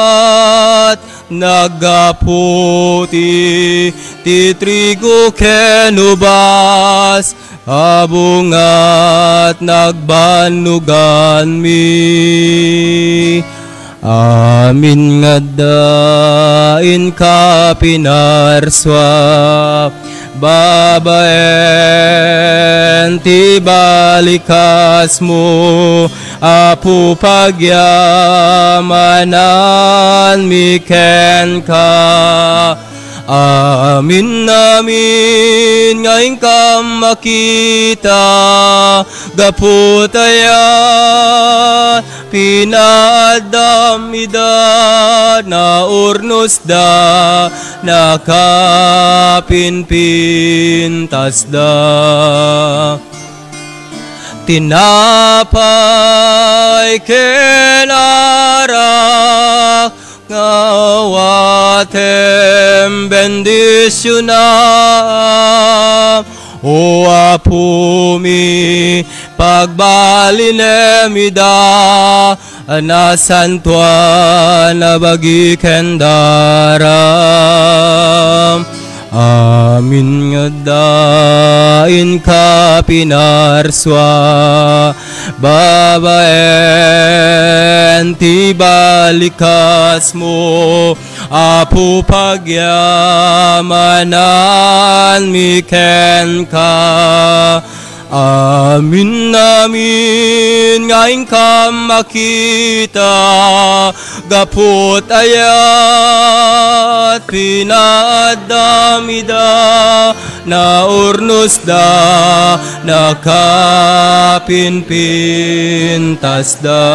naggapu ti, ti trigo ken ubas a bungat nagbannuganmi. Amin nga adda inka pinarsua, babaen ti balikasmo, Apo, pagyamananmi kenka. Amin-amin nga inkam makita, gapu ta ayan, pinaaddam ida, naurnosda, nakapinpintasda. Tinapay ken arak nga awatem bendisionam, O Apomi, pagbalinem ida, nasantoan a bagi ken daram. Amin nga adda inka pinarsua, babaen ti balikasmo, Apo, pagyamananmi kenka. Amin, amin nga inkam makita, gapu ta ayat pinaaddam ida, naurnosda, nakapinpintasda.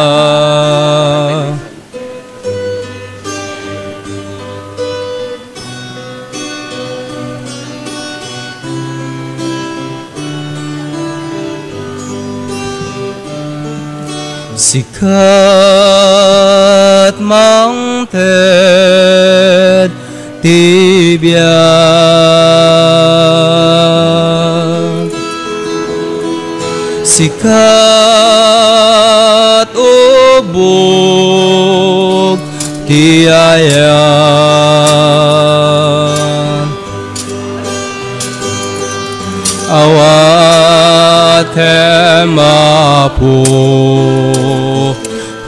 Sika ti mangted ti biag. Sika ti ubog ti ayat. Awatem, Apo,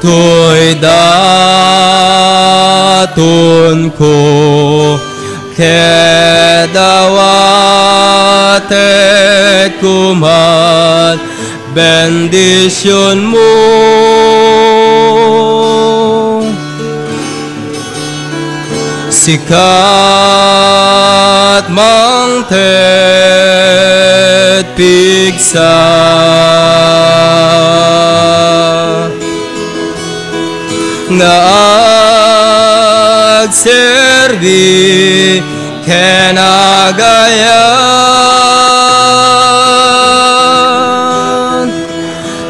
toy datonko, ket awatek koma ti bendisionmo. Sika ti mangted pigsa nga agserbi ken agayat.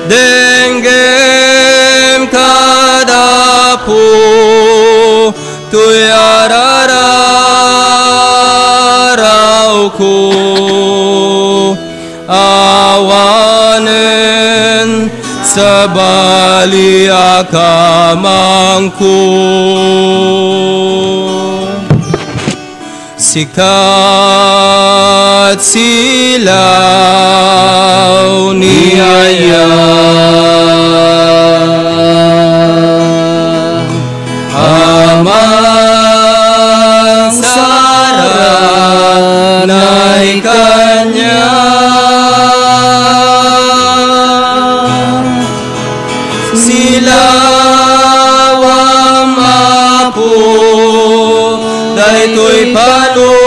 Denggem kad Apo toy arararawko. Awanen sabali a kamangko. Sika ti silaw ni aya. Aman saranay kaniak. Silawam, Apo, daytoy panunotko,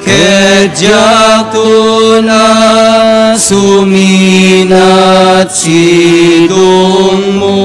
ket diakto nasuminat sidongmo.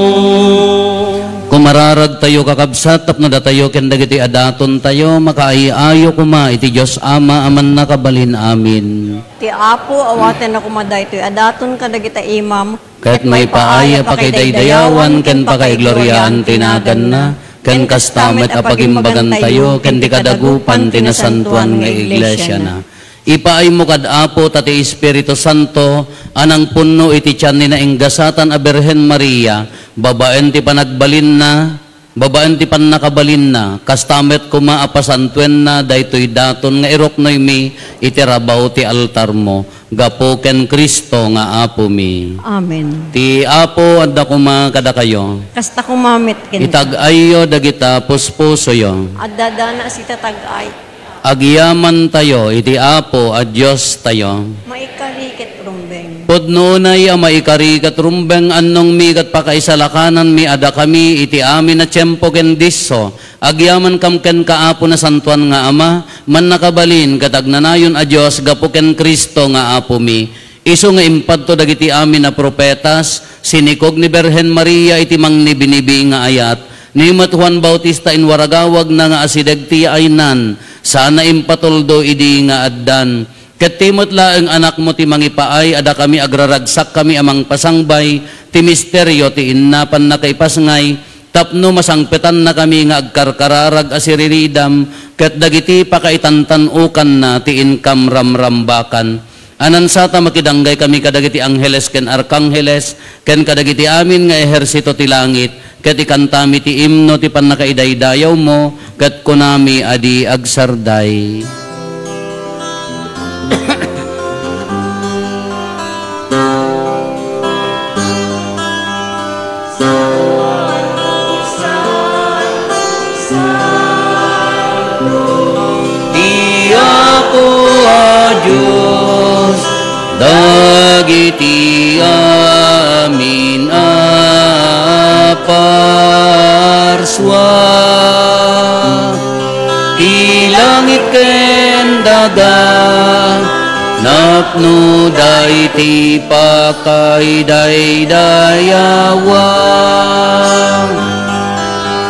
Kumararagtayo, kakabsat, tapno datayo ken dagiti adatontayo makaay-ayo koma iti Dios Ama a Mannakabalin. Amin. Ti Apo, awatenna koma daytoy a daton kadagita imam, ket maipaay a pakidaydayawan ken pakaigloriaan ti naganna, ken kasta met a pagimbagantayo ken ti kadagupan ti nasantoan nga iglesiana. Ipaaymo kad Apo ta ti Espiritu Santo a nangpunno iti tian ni nainggasatan a Birhen Maria, babaen ti panagbalinna, babaen ti pannakabalinna, kasta met koma a pasantoenna daytoy daton nga iruknoymi iti rabaw ti altarmo, gapu ken Cristo nga Apomi. Amen. Ti Apo adda koma kadakayo. Kasta koma met kenka. Itag-ayyo dagita puspusoyo. Adda dana sita tag-ay. Agyamantayo iti Apo a Diostayo. Maikari ket rumbeng. Pudno unay a maikari ket rumbeng, annongmi ket pakaisalakananmi a dakami iti amin a tiempo ken disso, agyamankam kenka, Apo, Nasantoan nga Ama, Mannakabalin ket Agnanayon a Dios, gapu ken Cristo nga Apomi. Isu nga impadto dagiti amin a profetas, sinikog ni Birhen Maria iti mangnibinibi nga ayat, ni met Juan Bautista inwaragawagna nga asideg ti yaaynan, sana impatuldo idi nga addan. Ket ti met laeng Anakmo ti mangipaay a dakami agraragsakkami a mangpasangbay ti misterio ti innapanna kaipasngay, tapno masangpetannakami nga agkarkararag a siriridam ket dagiti pakaitantan-okanna ti inkam ramrambakan. Anansata makidanggay kami kadagiti angheles ken arkangheles, ken kadagiti amin nga ehersito ti langit, ket ikantami ti imno ti pannakaidaydayawmo, ket kunami a di agsarday. Ti Apo a Dios, dagiti amin a parsua, ti langit ken daga, napnoda iti pakaidaydayawa.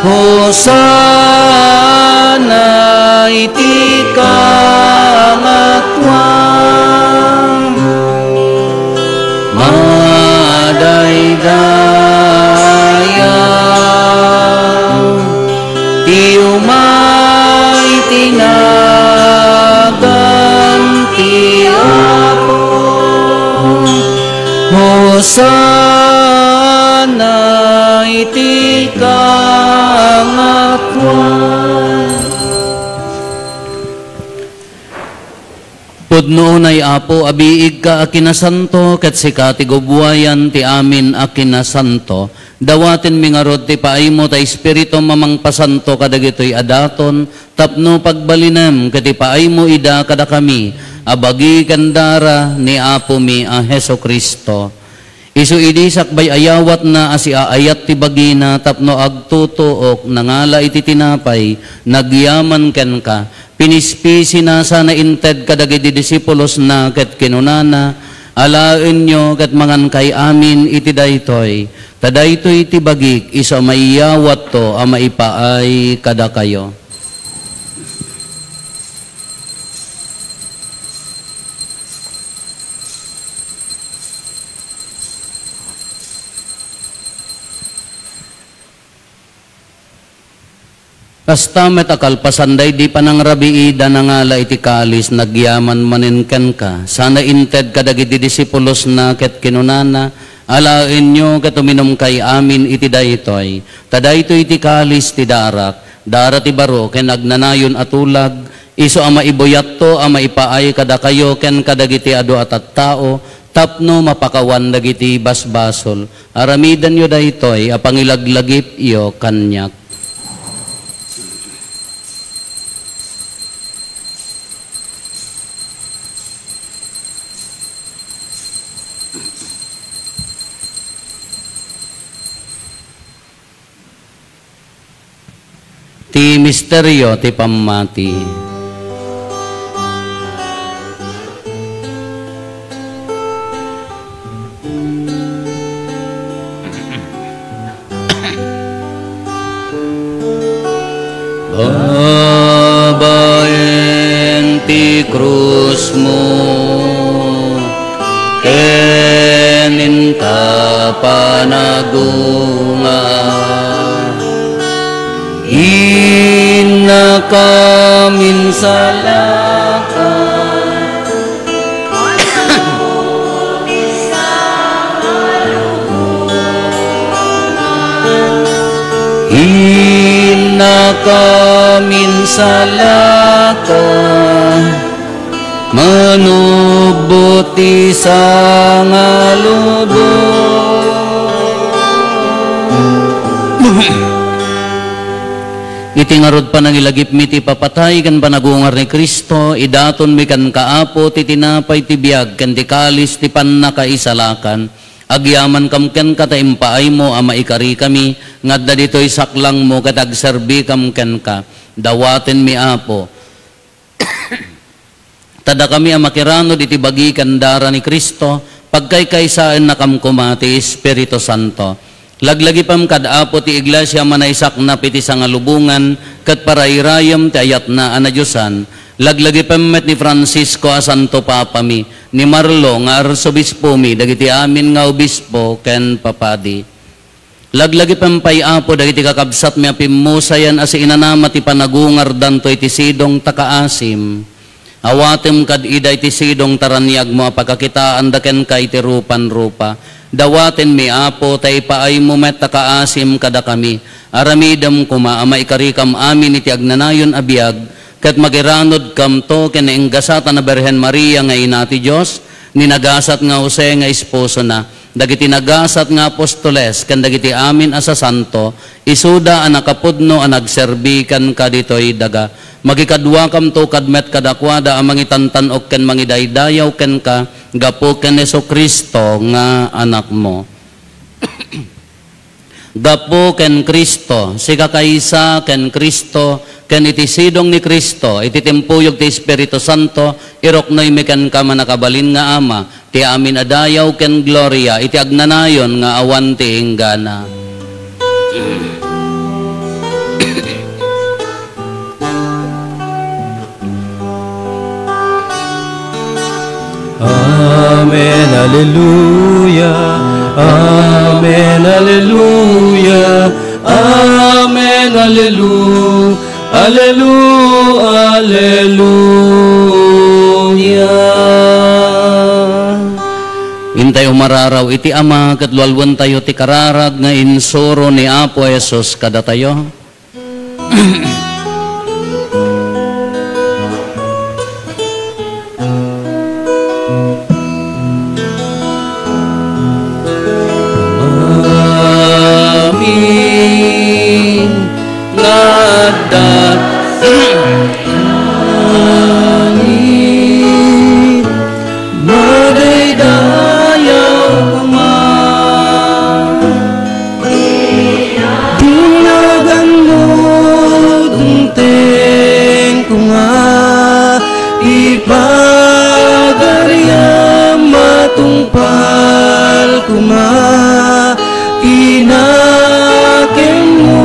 Hosanna iti kangatoan. Madaydayaw ti umay ti nagan ti Apo. Hosanna iti kangatoan. Pudno unay, Apo, a biigka a kinasanto, ket sika ti gubuayan ti amin a kinasanto. Dawatenmi ngarud ti paaymo ta Espiritum a mangpasanto kadagitoy a daton, tapno pagbalinem ket ipaaymo ida kadakami a bagi ken dara ni Apomi a Jesu-Cristo. Isu idi sakbay ayawatna a siaayat ti bagina tapno agtutuok, nangala iti tinapay, nagyaman kenka, pinispisina sana inted kadagiti disipulosna ket kinunana, "Alaenyo ket mangankay amin iti daytoy, ta daytoy ti bagik isu a maiyawatto a maipaay kadakayo." Kasta met a kalpasan daydi panangrabiida, nangala iti kalis, nagyaman manen kenka, sana inted kadagiti disipulosna ket kinunana, "Alaenyo ket uminumkay amin iti daytoy, ta daytoy ti kalis ti darak, dara ti baro ken agnanayon a tulag, isu a maibuyatto a maipaay kadakayo ken kadagiti adu a tattao, tapno mapakawan dagiti basbasol. Aramidenyo daytoy a pangilaglagipyo kaniak." Ti misterio ti pammati. Babaen ti krusmo, ken inta panagungar, innakam insalakan. Innakam insalakan, manubbot ti sangalubong. Iti ngarud panangilagipmi ti ipapatay ken panagungar ni Cristo, idatonmi kenka, Apo, ti tinapay ti biag ken ti kalis ti pannakaisalakan. Agyamankam kenka ta impaaymo a maikarikami nga adda ditoy saklangmo ket agserbikam kenka. Dawatenmi, Apo, ta dakami a makiranod iti bagi ken dara ni Cristo, pagkaykaysaennakam koma ti Espiritu Santo. Laglagipem kad Apo ti Iglesia a manaysaknap iti sangalubongan ket parayrayem ti ayatna a nadiosan. Laglagipem met ni Francisco a Santo Papami, ni Marlo nga Arsobispomi, dagiti amin nga obispo ken papadi. Laglagipem pay, Apo, dagiti kakabsatmi a pimmusayan a siinanama ti panagungardanto iti sidong ta kaasim. Awatem kad ida iti sidong ta raniagmo a pakakitaanda kenka iti rupan-rupa. Dawatenmi, Apo, ta ipaaymo met ta kaasim kadakami. Aramidem koma a maikarikam amin iti agnanayon a biag, ket magiranudkamto ken nainggasatan a Birhen Maria nga ina ti Dios, ni nagasat nga Jose nga esposona, dagiti nagasat nga apostoles, ken dagiti amin a sasanto, isuda a nakapudno a nagserbi kenka ditoy daga. Magikaduakamto kad met kadakuada a mangitantan-ok ken mangidaydayaw kenka gapu ken Jesu-Cristo nga Anakmo. Gapu ken Cristo, sikakaysa ken Cristo, ken iti sidong ni Cristo, iti timpuyog ti Espiritu Santo, iruknoymi kenka, mannakabalin nga Ama, ti amin a dayaw ken gloria iti agnanayon nga awan ti inggana. Amen, alleluia. Amen, alleluia. Amen, allelu-, allelu-, alleluia. Intay umararaw iti Ama, ket lualuentayo ti kararag nga insuro ni Apo Jesus kadatayo. Amin. Nga adda langit, madaydayaw koma. Dinagan mo, dumteng koma, ipagariam, matungpal koma, inakem mo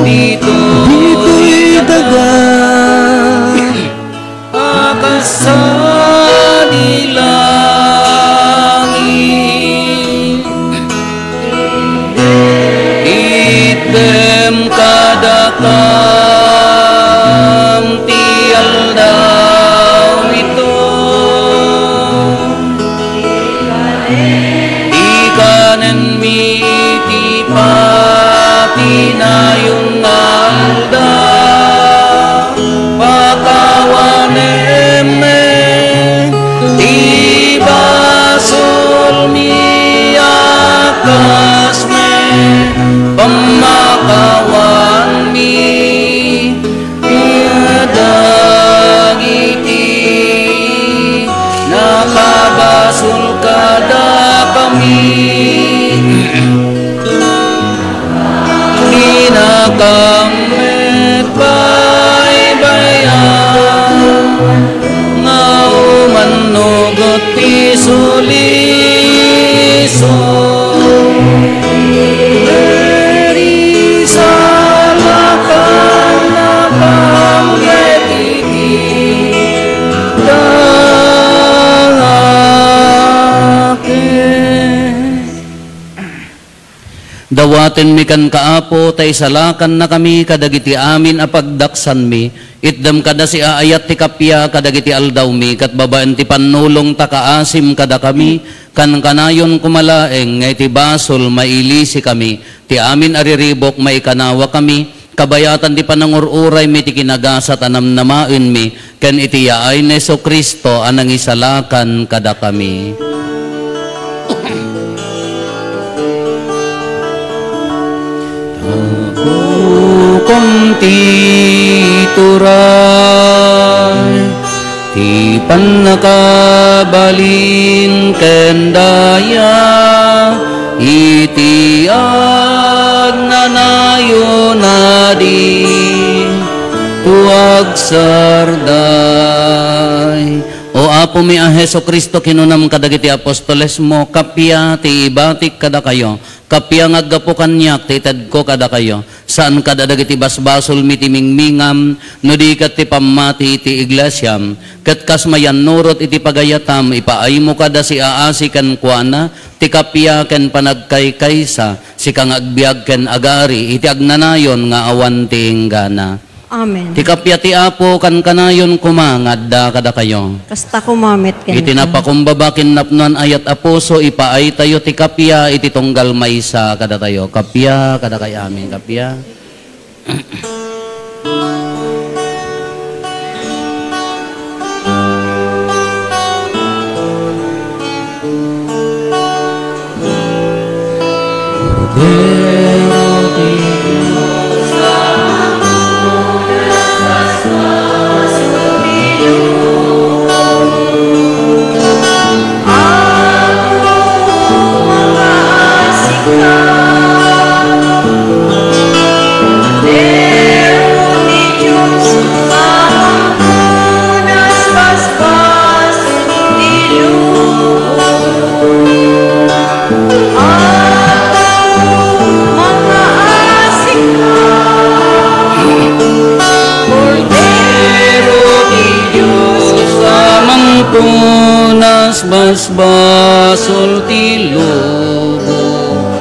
ditoy daga. A kas sadi langit, itdem kadakam ti aldaw ito. Ikanenmi ti patinayon nga aldaw, pakawanem ti basolmi a kas met pammakawanmi dagiti nakabasol kadakami. Inakam met baybay-am nga umannugot ti sulisog. Isalakan a pangngeg iti dangakek. Dawatenmi kenka, Apo, ta isalakannakami kadagiti amin a pagdaksanmi. Itdem kada siaayat ti kappia kadagiti aldawmi, ket babaen ti pannulong ta kaasim kadakami, kankanayon koma laeng nga iti basol mailisikami, ti amin a riribuk maikanawakami, kabayatan ti panangur-uraymi ti kinagasat a namnamaenmi, ken iti yaay ni Jesu-Cristo a nangisalakan kadakami. Tapukom ti turay, ti pannakabalin ken daya, iti agnanayon a di to agsarday. O Apomi a Jesu-Cristo, kinunam kadagiti apostolesmo, kappia ti ibatik kadakayo, kappia nga aggapu kaniak ti itedko kadakayo. Saan kad a dagiti basbasolmi ti mingmingam, no di ket ti pammati ti iglesiam. Ket kas mayannurot iti pagayatam, ipaaymo kada siaasi kenkuana ti kappia ken panagkaykaysa, sika nga agbiag ken agari iti agnanayon nga awan ti inggana. Amen. Ti kappia ti Apo, kankanayon koma nga adda kadakayo. Kasta koma met kenka. Iti napakumbaba ken napnoan a ayat a puso, ipaaytayo ti kappia iti tunggal maysa kadatayo. Kappia kadakay amin, kappia. Apo, mangaasi ka. Kordero ti Dios a mangpunas basbasol ti lubong,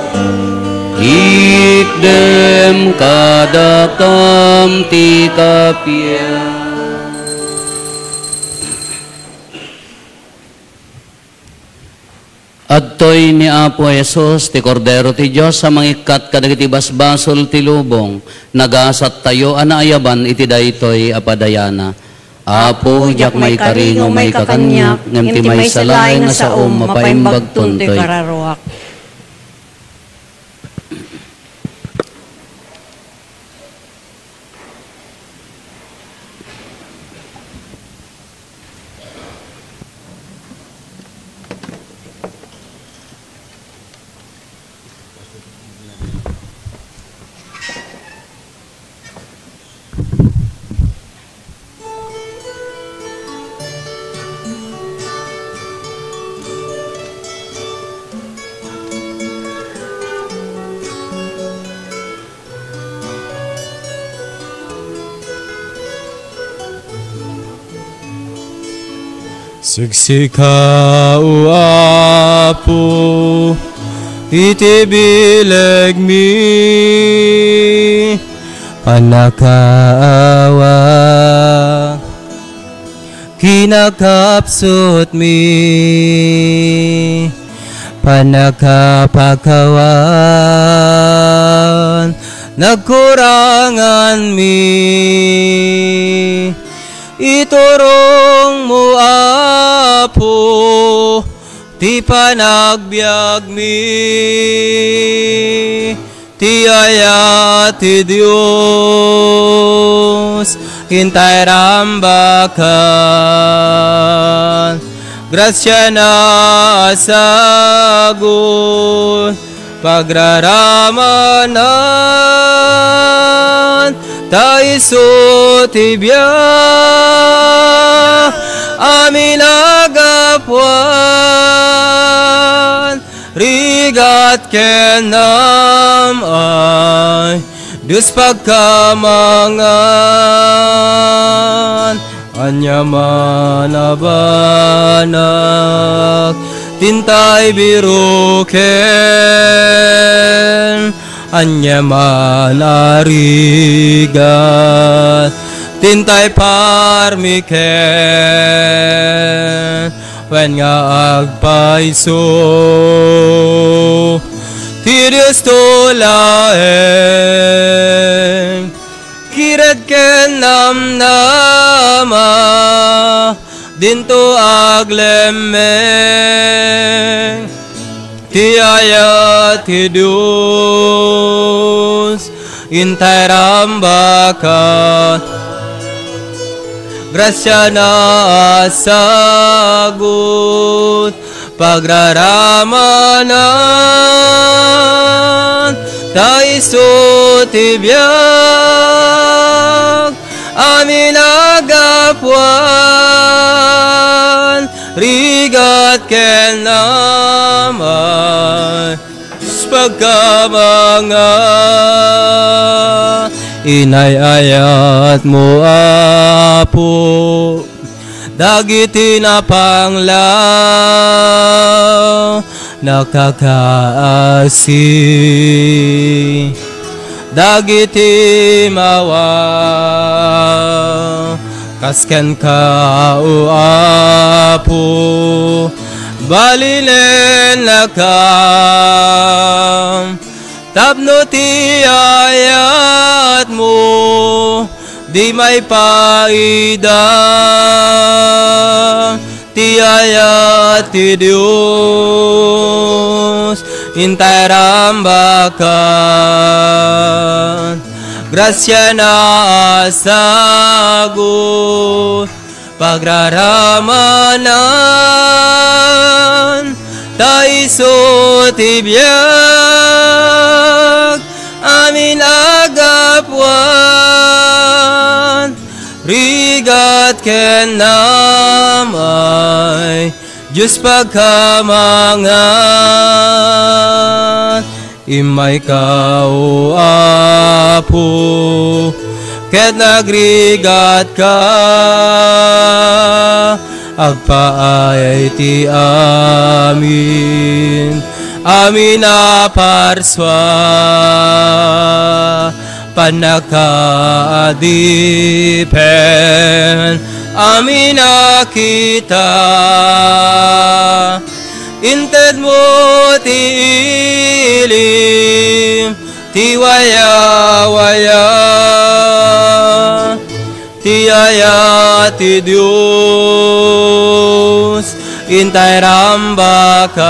itdem kadakam ti kappia. Adtoy ni Apo Jesus, ti Kordero ti Dios a mangikkat kadagiti basbasol ti lubong. Nagasattayo a naayaban iti daytoy a padayana. Apo, diak maikari nga umayka kaniak, ngem ti maysa laeng nga saom, mapaimbagton toy kararuak. Siksika, O Apo, iti bilegmi, pannakaawa, kinakapsutmi, pannakapakawan, nagkuranganmi. Iturongmo, Apo, ti panagbiagmi. Ti ayat ti Dios intay rambakan, grasiana a sagut, pagraramanan, ta isu ti biag a minagapuan. Rigat ken naam ay Dios pagkamangan, ania man a banag ti intay biruken, ania man a rigat ti intay parmiken, wen nga agpayso ti Diosto laeng. Kired ken namnama, dinto aglemmeng ti ayat ti Dios intay rambakan. Grasiana a sagut, pagraramanan, ta isu ti biag a minagapuan, rigat ken naam ay Dios pagkamangan. Inay-ayatmo, Apo, dagiti napanglaw, nakakaasi, dagiti mawa Kas kenka, O Apo, balinennakam, tapno ti ayatmo di maipaida. Ti ayat ti Dios, intay rambakan, grasiana a sagut, pagraramanan, ta isu ti biag, amin a gapuan, rigat ken namay, Dios pagkamangan. Immayka, O Apo, ket nagrigatka. Agpaay ti amin, amin a parsua, pannakaadipen, amin a kita. Intedmo ti ilim, ti wayawaya, ti ayat ti Dios, intay rambakan,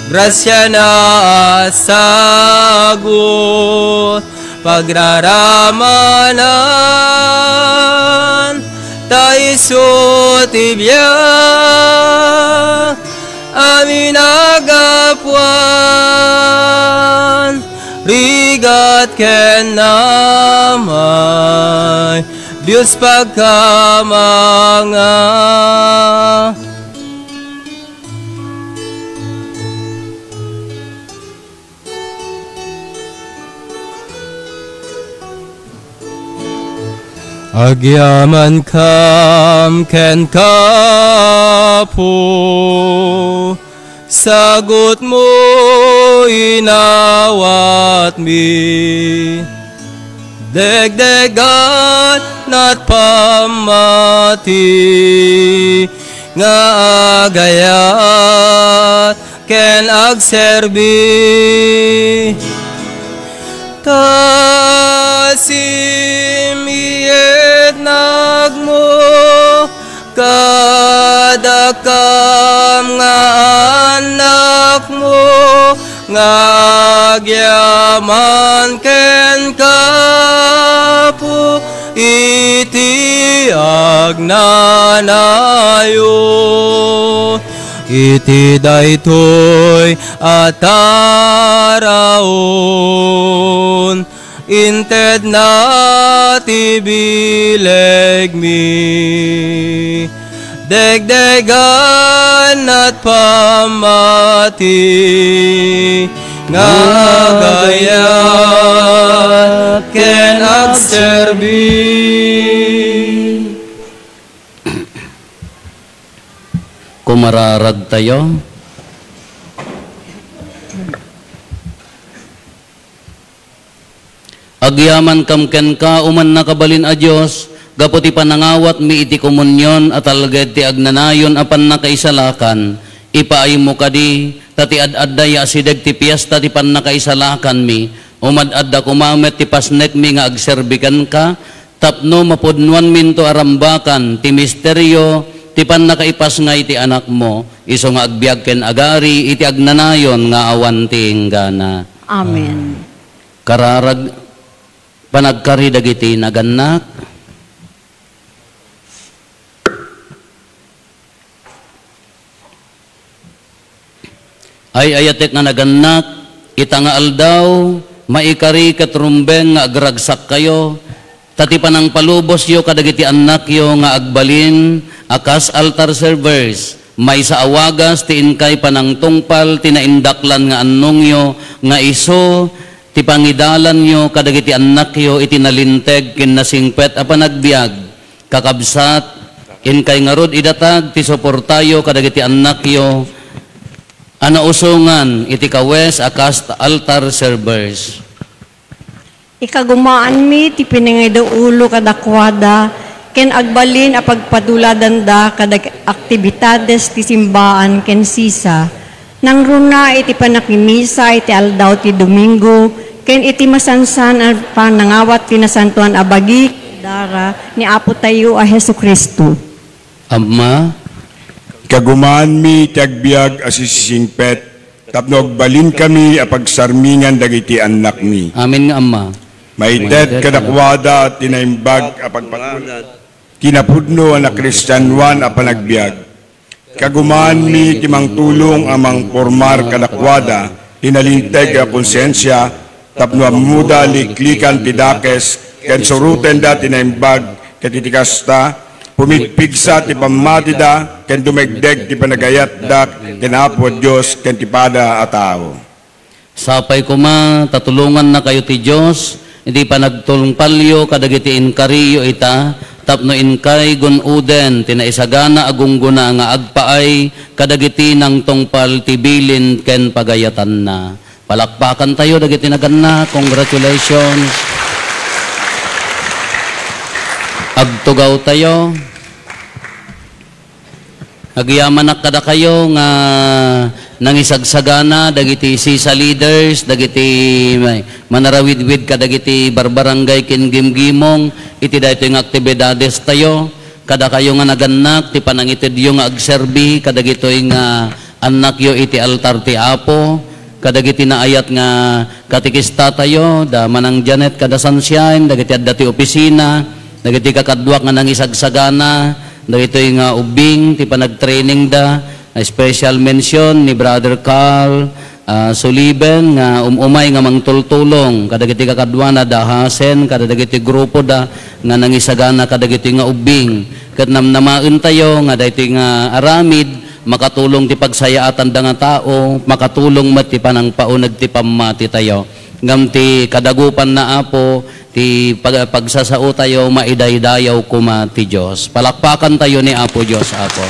grasiana a sagut, pagraramanan, ta isu ti biag, amin a gapuan, rigat ken namay, Dios pagkamanga. Agyamankam kenka, Apo, sagutmo inawatmi. Degdegan at pammati nga agayat ken agserbi. Ta simiyetnakmo kadakam nga annakmo nga agyaman kenka, Apo, iti agnanayon. Iti daytoy a taraon, intedna ti bilegmi. Degdegan at pammati nga agayat ken agserbi. Kumararagtayo. Agyamankam kenka, O mannakabalin a Dios, gapu ti panangawatmi iti komunion a talged ti agnanayon a pannakaisalakan. Ipaaymo kadi, ta ti ad-adda ya asideg ti piesta ti pannakaisalakanmi. Umad-adda koma met ti pasnekmi nga agserbi kenka, tapno mapudnoanminto a rambakan ti misterio ti pannakaipasngay ti Anakmo, isu nga agbiag ken agari iti agnanayon nga awan ti inggana. Amen. Kararag, panagkari dagiti nagannak. Ay-ayatek nga nagannak, ita nga aldaw, maikari ket rumbeng nga agragsakkayo, ta ti panangpalubosyo kadagiti annakyo nga agbalin a kas altar servers, maysa a wagas ti inkay panangtungpal ti naindaklan nga annongyo nga isu ti pangidalanyo kadagiti annakyo iti nalinteg ken nasingpet a panagbiag. Kakabsat, inkay ngarud idatag ti suportayo kadagiti annakyo a nausongan iti kawes a kas altar servers. Ikagumaanmi ti pinangiduulo kadakuada ken agbalin a pagpaduladanda kadag aktibidades ti simbaan ken sisa. Nangruna iti pannakimisa iti aldaw ti Domingo ken iti masansan a panangawat ti nasantoan a bagi ken dara ni Apotayo a Jesu-Cristo. Ama, ikagumaanmi ti agbiag a sisisingpet tapno agbalinkami a pagsarmingan dagiti annakmi. Amen nga Ama. Maited kadakuada ti naimbag a pagpatulad ti napudno a nakristianoan a panagbiag. Kagumaanmi ti mangtulong a mangpormar kadakuada ti nalinteg a konsensia tapno ammoda liklikan ti dakes ken surotenda ti naimbag ket iti kasta, pumigpigsa ti pammatida ken dumegdeg ti panagayatda ken Apo a Dios ken ti pada a tao. Sapay koma ta tulongannakayo ti Dios iti panagtungpalyo kadagiti inkariyo ita, tapno inkay gun-oden ti naisagana a gunggona nga agpaay kadagiti nangtungpal ti bilin ken pagayatanna. Palakpakantayo dagiti naganna. Congratulations. Agtugawtayo. Agyamanak kadakayo nga nangisagsagana dagiti sisa leaders, dagiti manarawidwid kadagiti barbarangay ken gimgimong iti daytoy nga aktibidadestayo. Kadakayo nga nagannak ti panangitedyo nga agserbi kadagitoy nga annakyo iti altar ti Apo, kadagiti naayat nga katekistatayo, da Manang Janet kada Sunshine, dagiti adda ti opisina, dagiti kakaduak nga nangisagsagana, dagitoy nga ubbing ti panagtrainingda, special mention ni Brother Carl, ah, Suliben nga um-umay nga mangtultulong kadagiti kakaduana da Hasen, kada dagiti grupo da nga nangisagana kadagiti nga ubbing. Ket namnamaentayo nga daytoy nga aramid makatulong ti pagsayaatanda nga tao, makatulong met ti panangpauneg ti pammatitayo. Ngem ti kadagupanna, Apo, ti pag-, pagsasaotayo, maidaydayaw koma ti Dios. Palakpakantayo ni Apo Dios, Apo.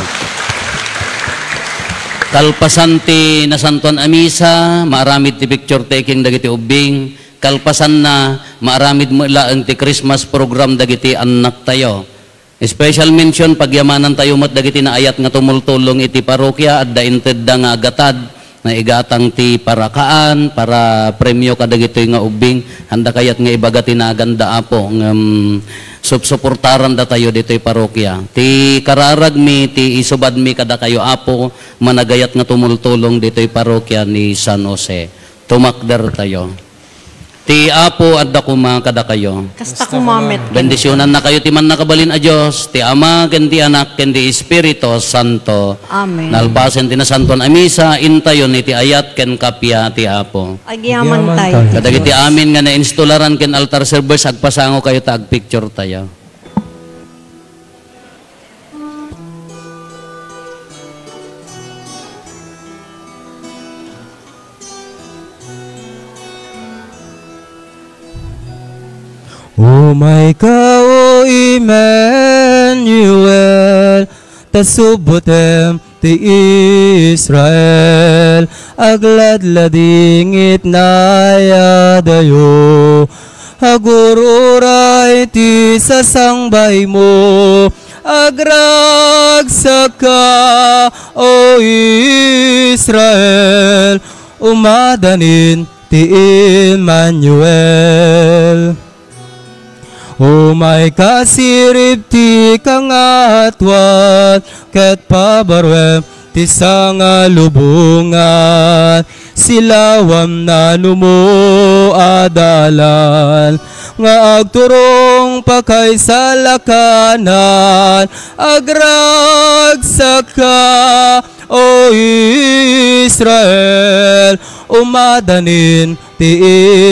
Kalpasan ti nasantoan a misa, maaramid ti picture taking dagiti ubbing. Kalpasanna, maaramid met laeng ti Christmas program dagiti annaktayo. Special mention, pagyamanantayo met dagiti naayat nga tumultulong iti parokia, adda intedda nga agatad, naigatang ti parakaan, para premio kadagitoy nga ubbing, anda kayat nga ibaga ti naganda, Apo, ngem supsuportarandatayo ditoy parokia. Ti kararagmi, ti isubadmi kadakayo, Apo, managayat nga tumultulong ditoy parokia ni San Jose. Tumakdertayo. Ti Apo adda koma kadakayo. Kasta koma met. Bendisionannakayo ti Mannakabalin a Dios, ti Ama, ken ti Anak, ken ti Espiritu Santo. Amen. Nalpasen ti nasantoan a misa, intayon iti ayat ken kappia ti Apo. Agyamantayo. Kadagiti amin nga nainstolaran ken altar servers, agpasangokayo ta agpicturetayo. Umayka, O Emmanuel, ta subbotem ti Israel, agladladingit nayadayo. Agur-uray ti sasangbaaymo, agragsakka, O Israel, umadanin ti Emmanuel. Umayka, sirib ti kangatoan, ket pabaruem ti sangalubongan. Silawamna numo a dalan nga agturong pakaisalakanan. Agragsakka, O Israel, umadanin ti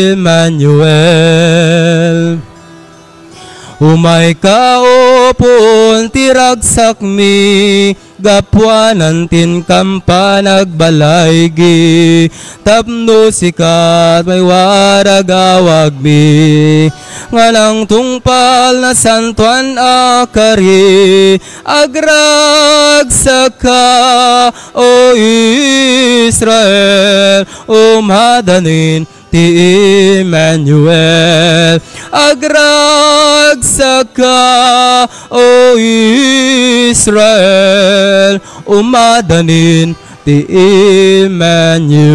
Emmanuel. Umayka, O puon ti ragsakmi, Gapuanan ti inkan panagbalaygi, tapno sika ti maiwarag a awagmi. Nga nangtungpal, Nasantoan a Kari, agragsakka, O Israel, umadanin ti Emmanuel. Agragsakka, O Israel, umadanin ti Emmanuel.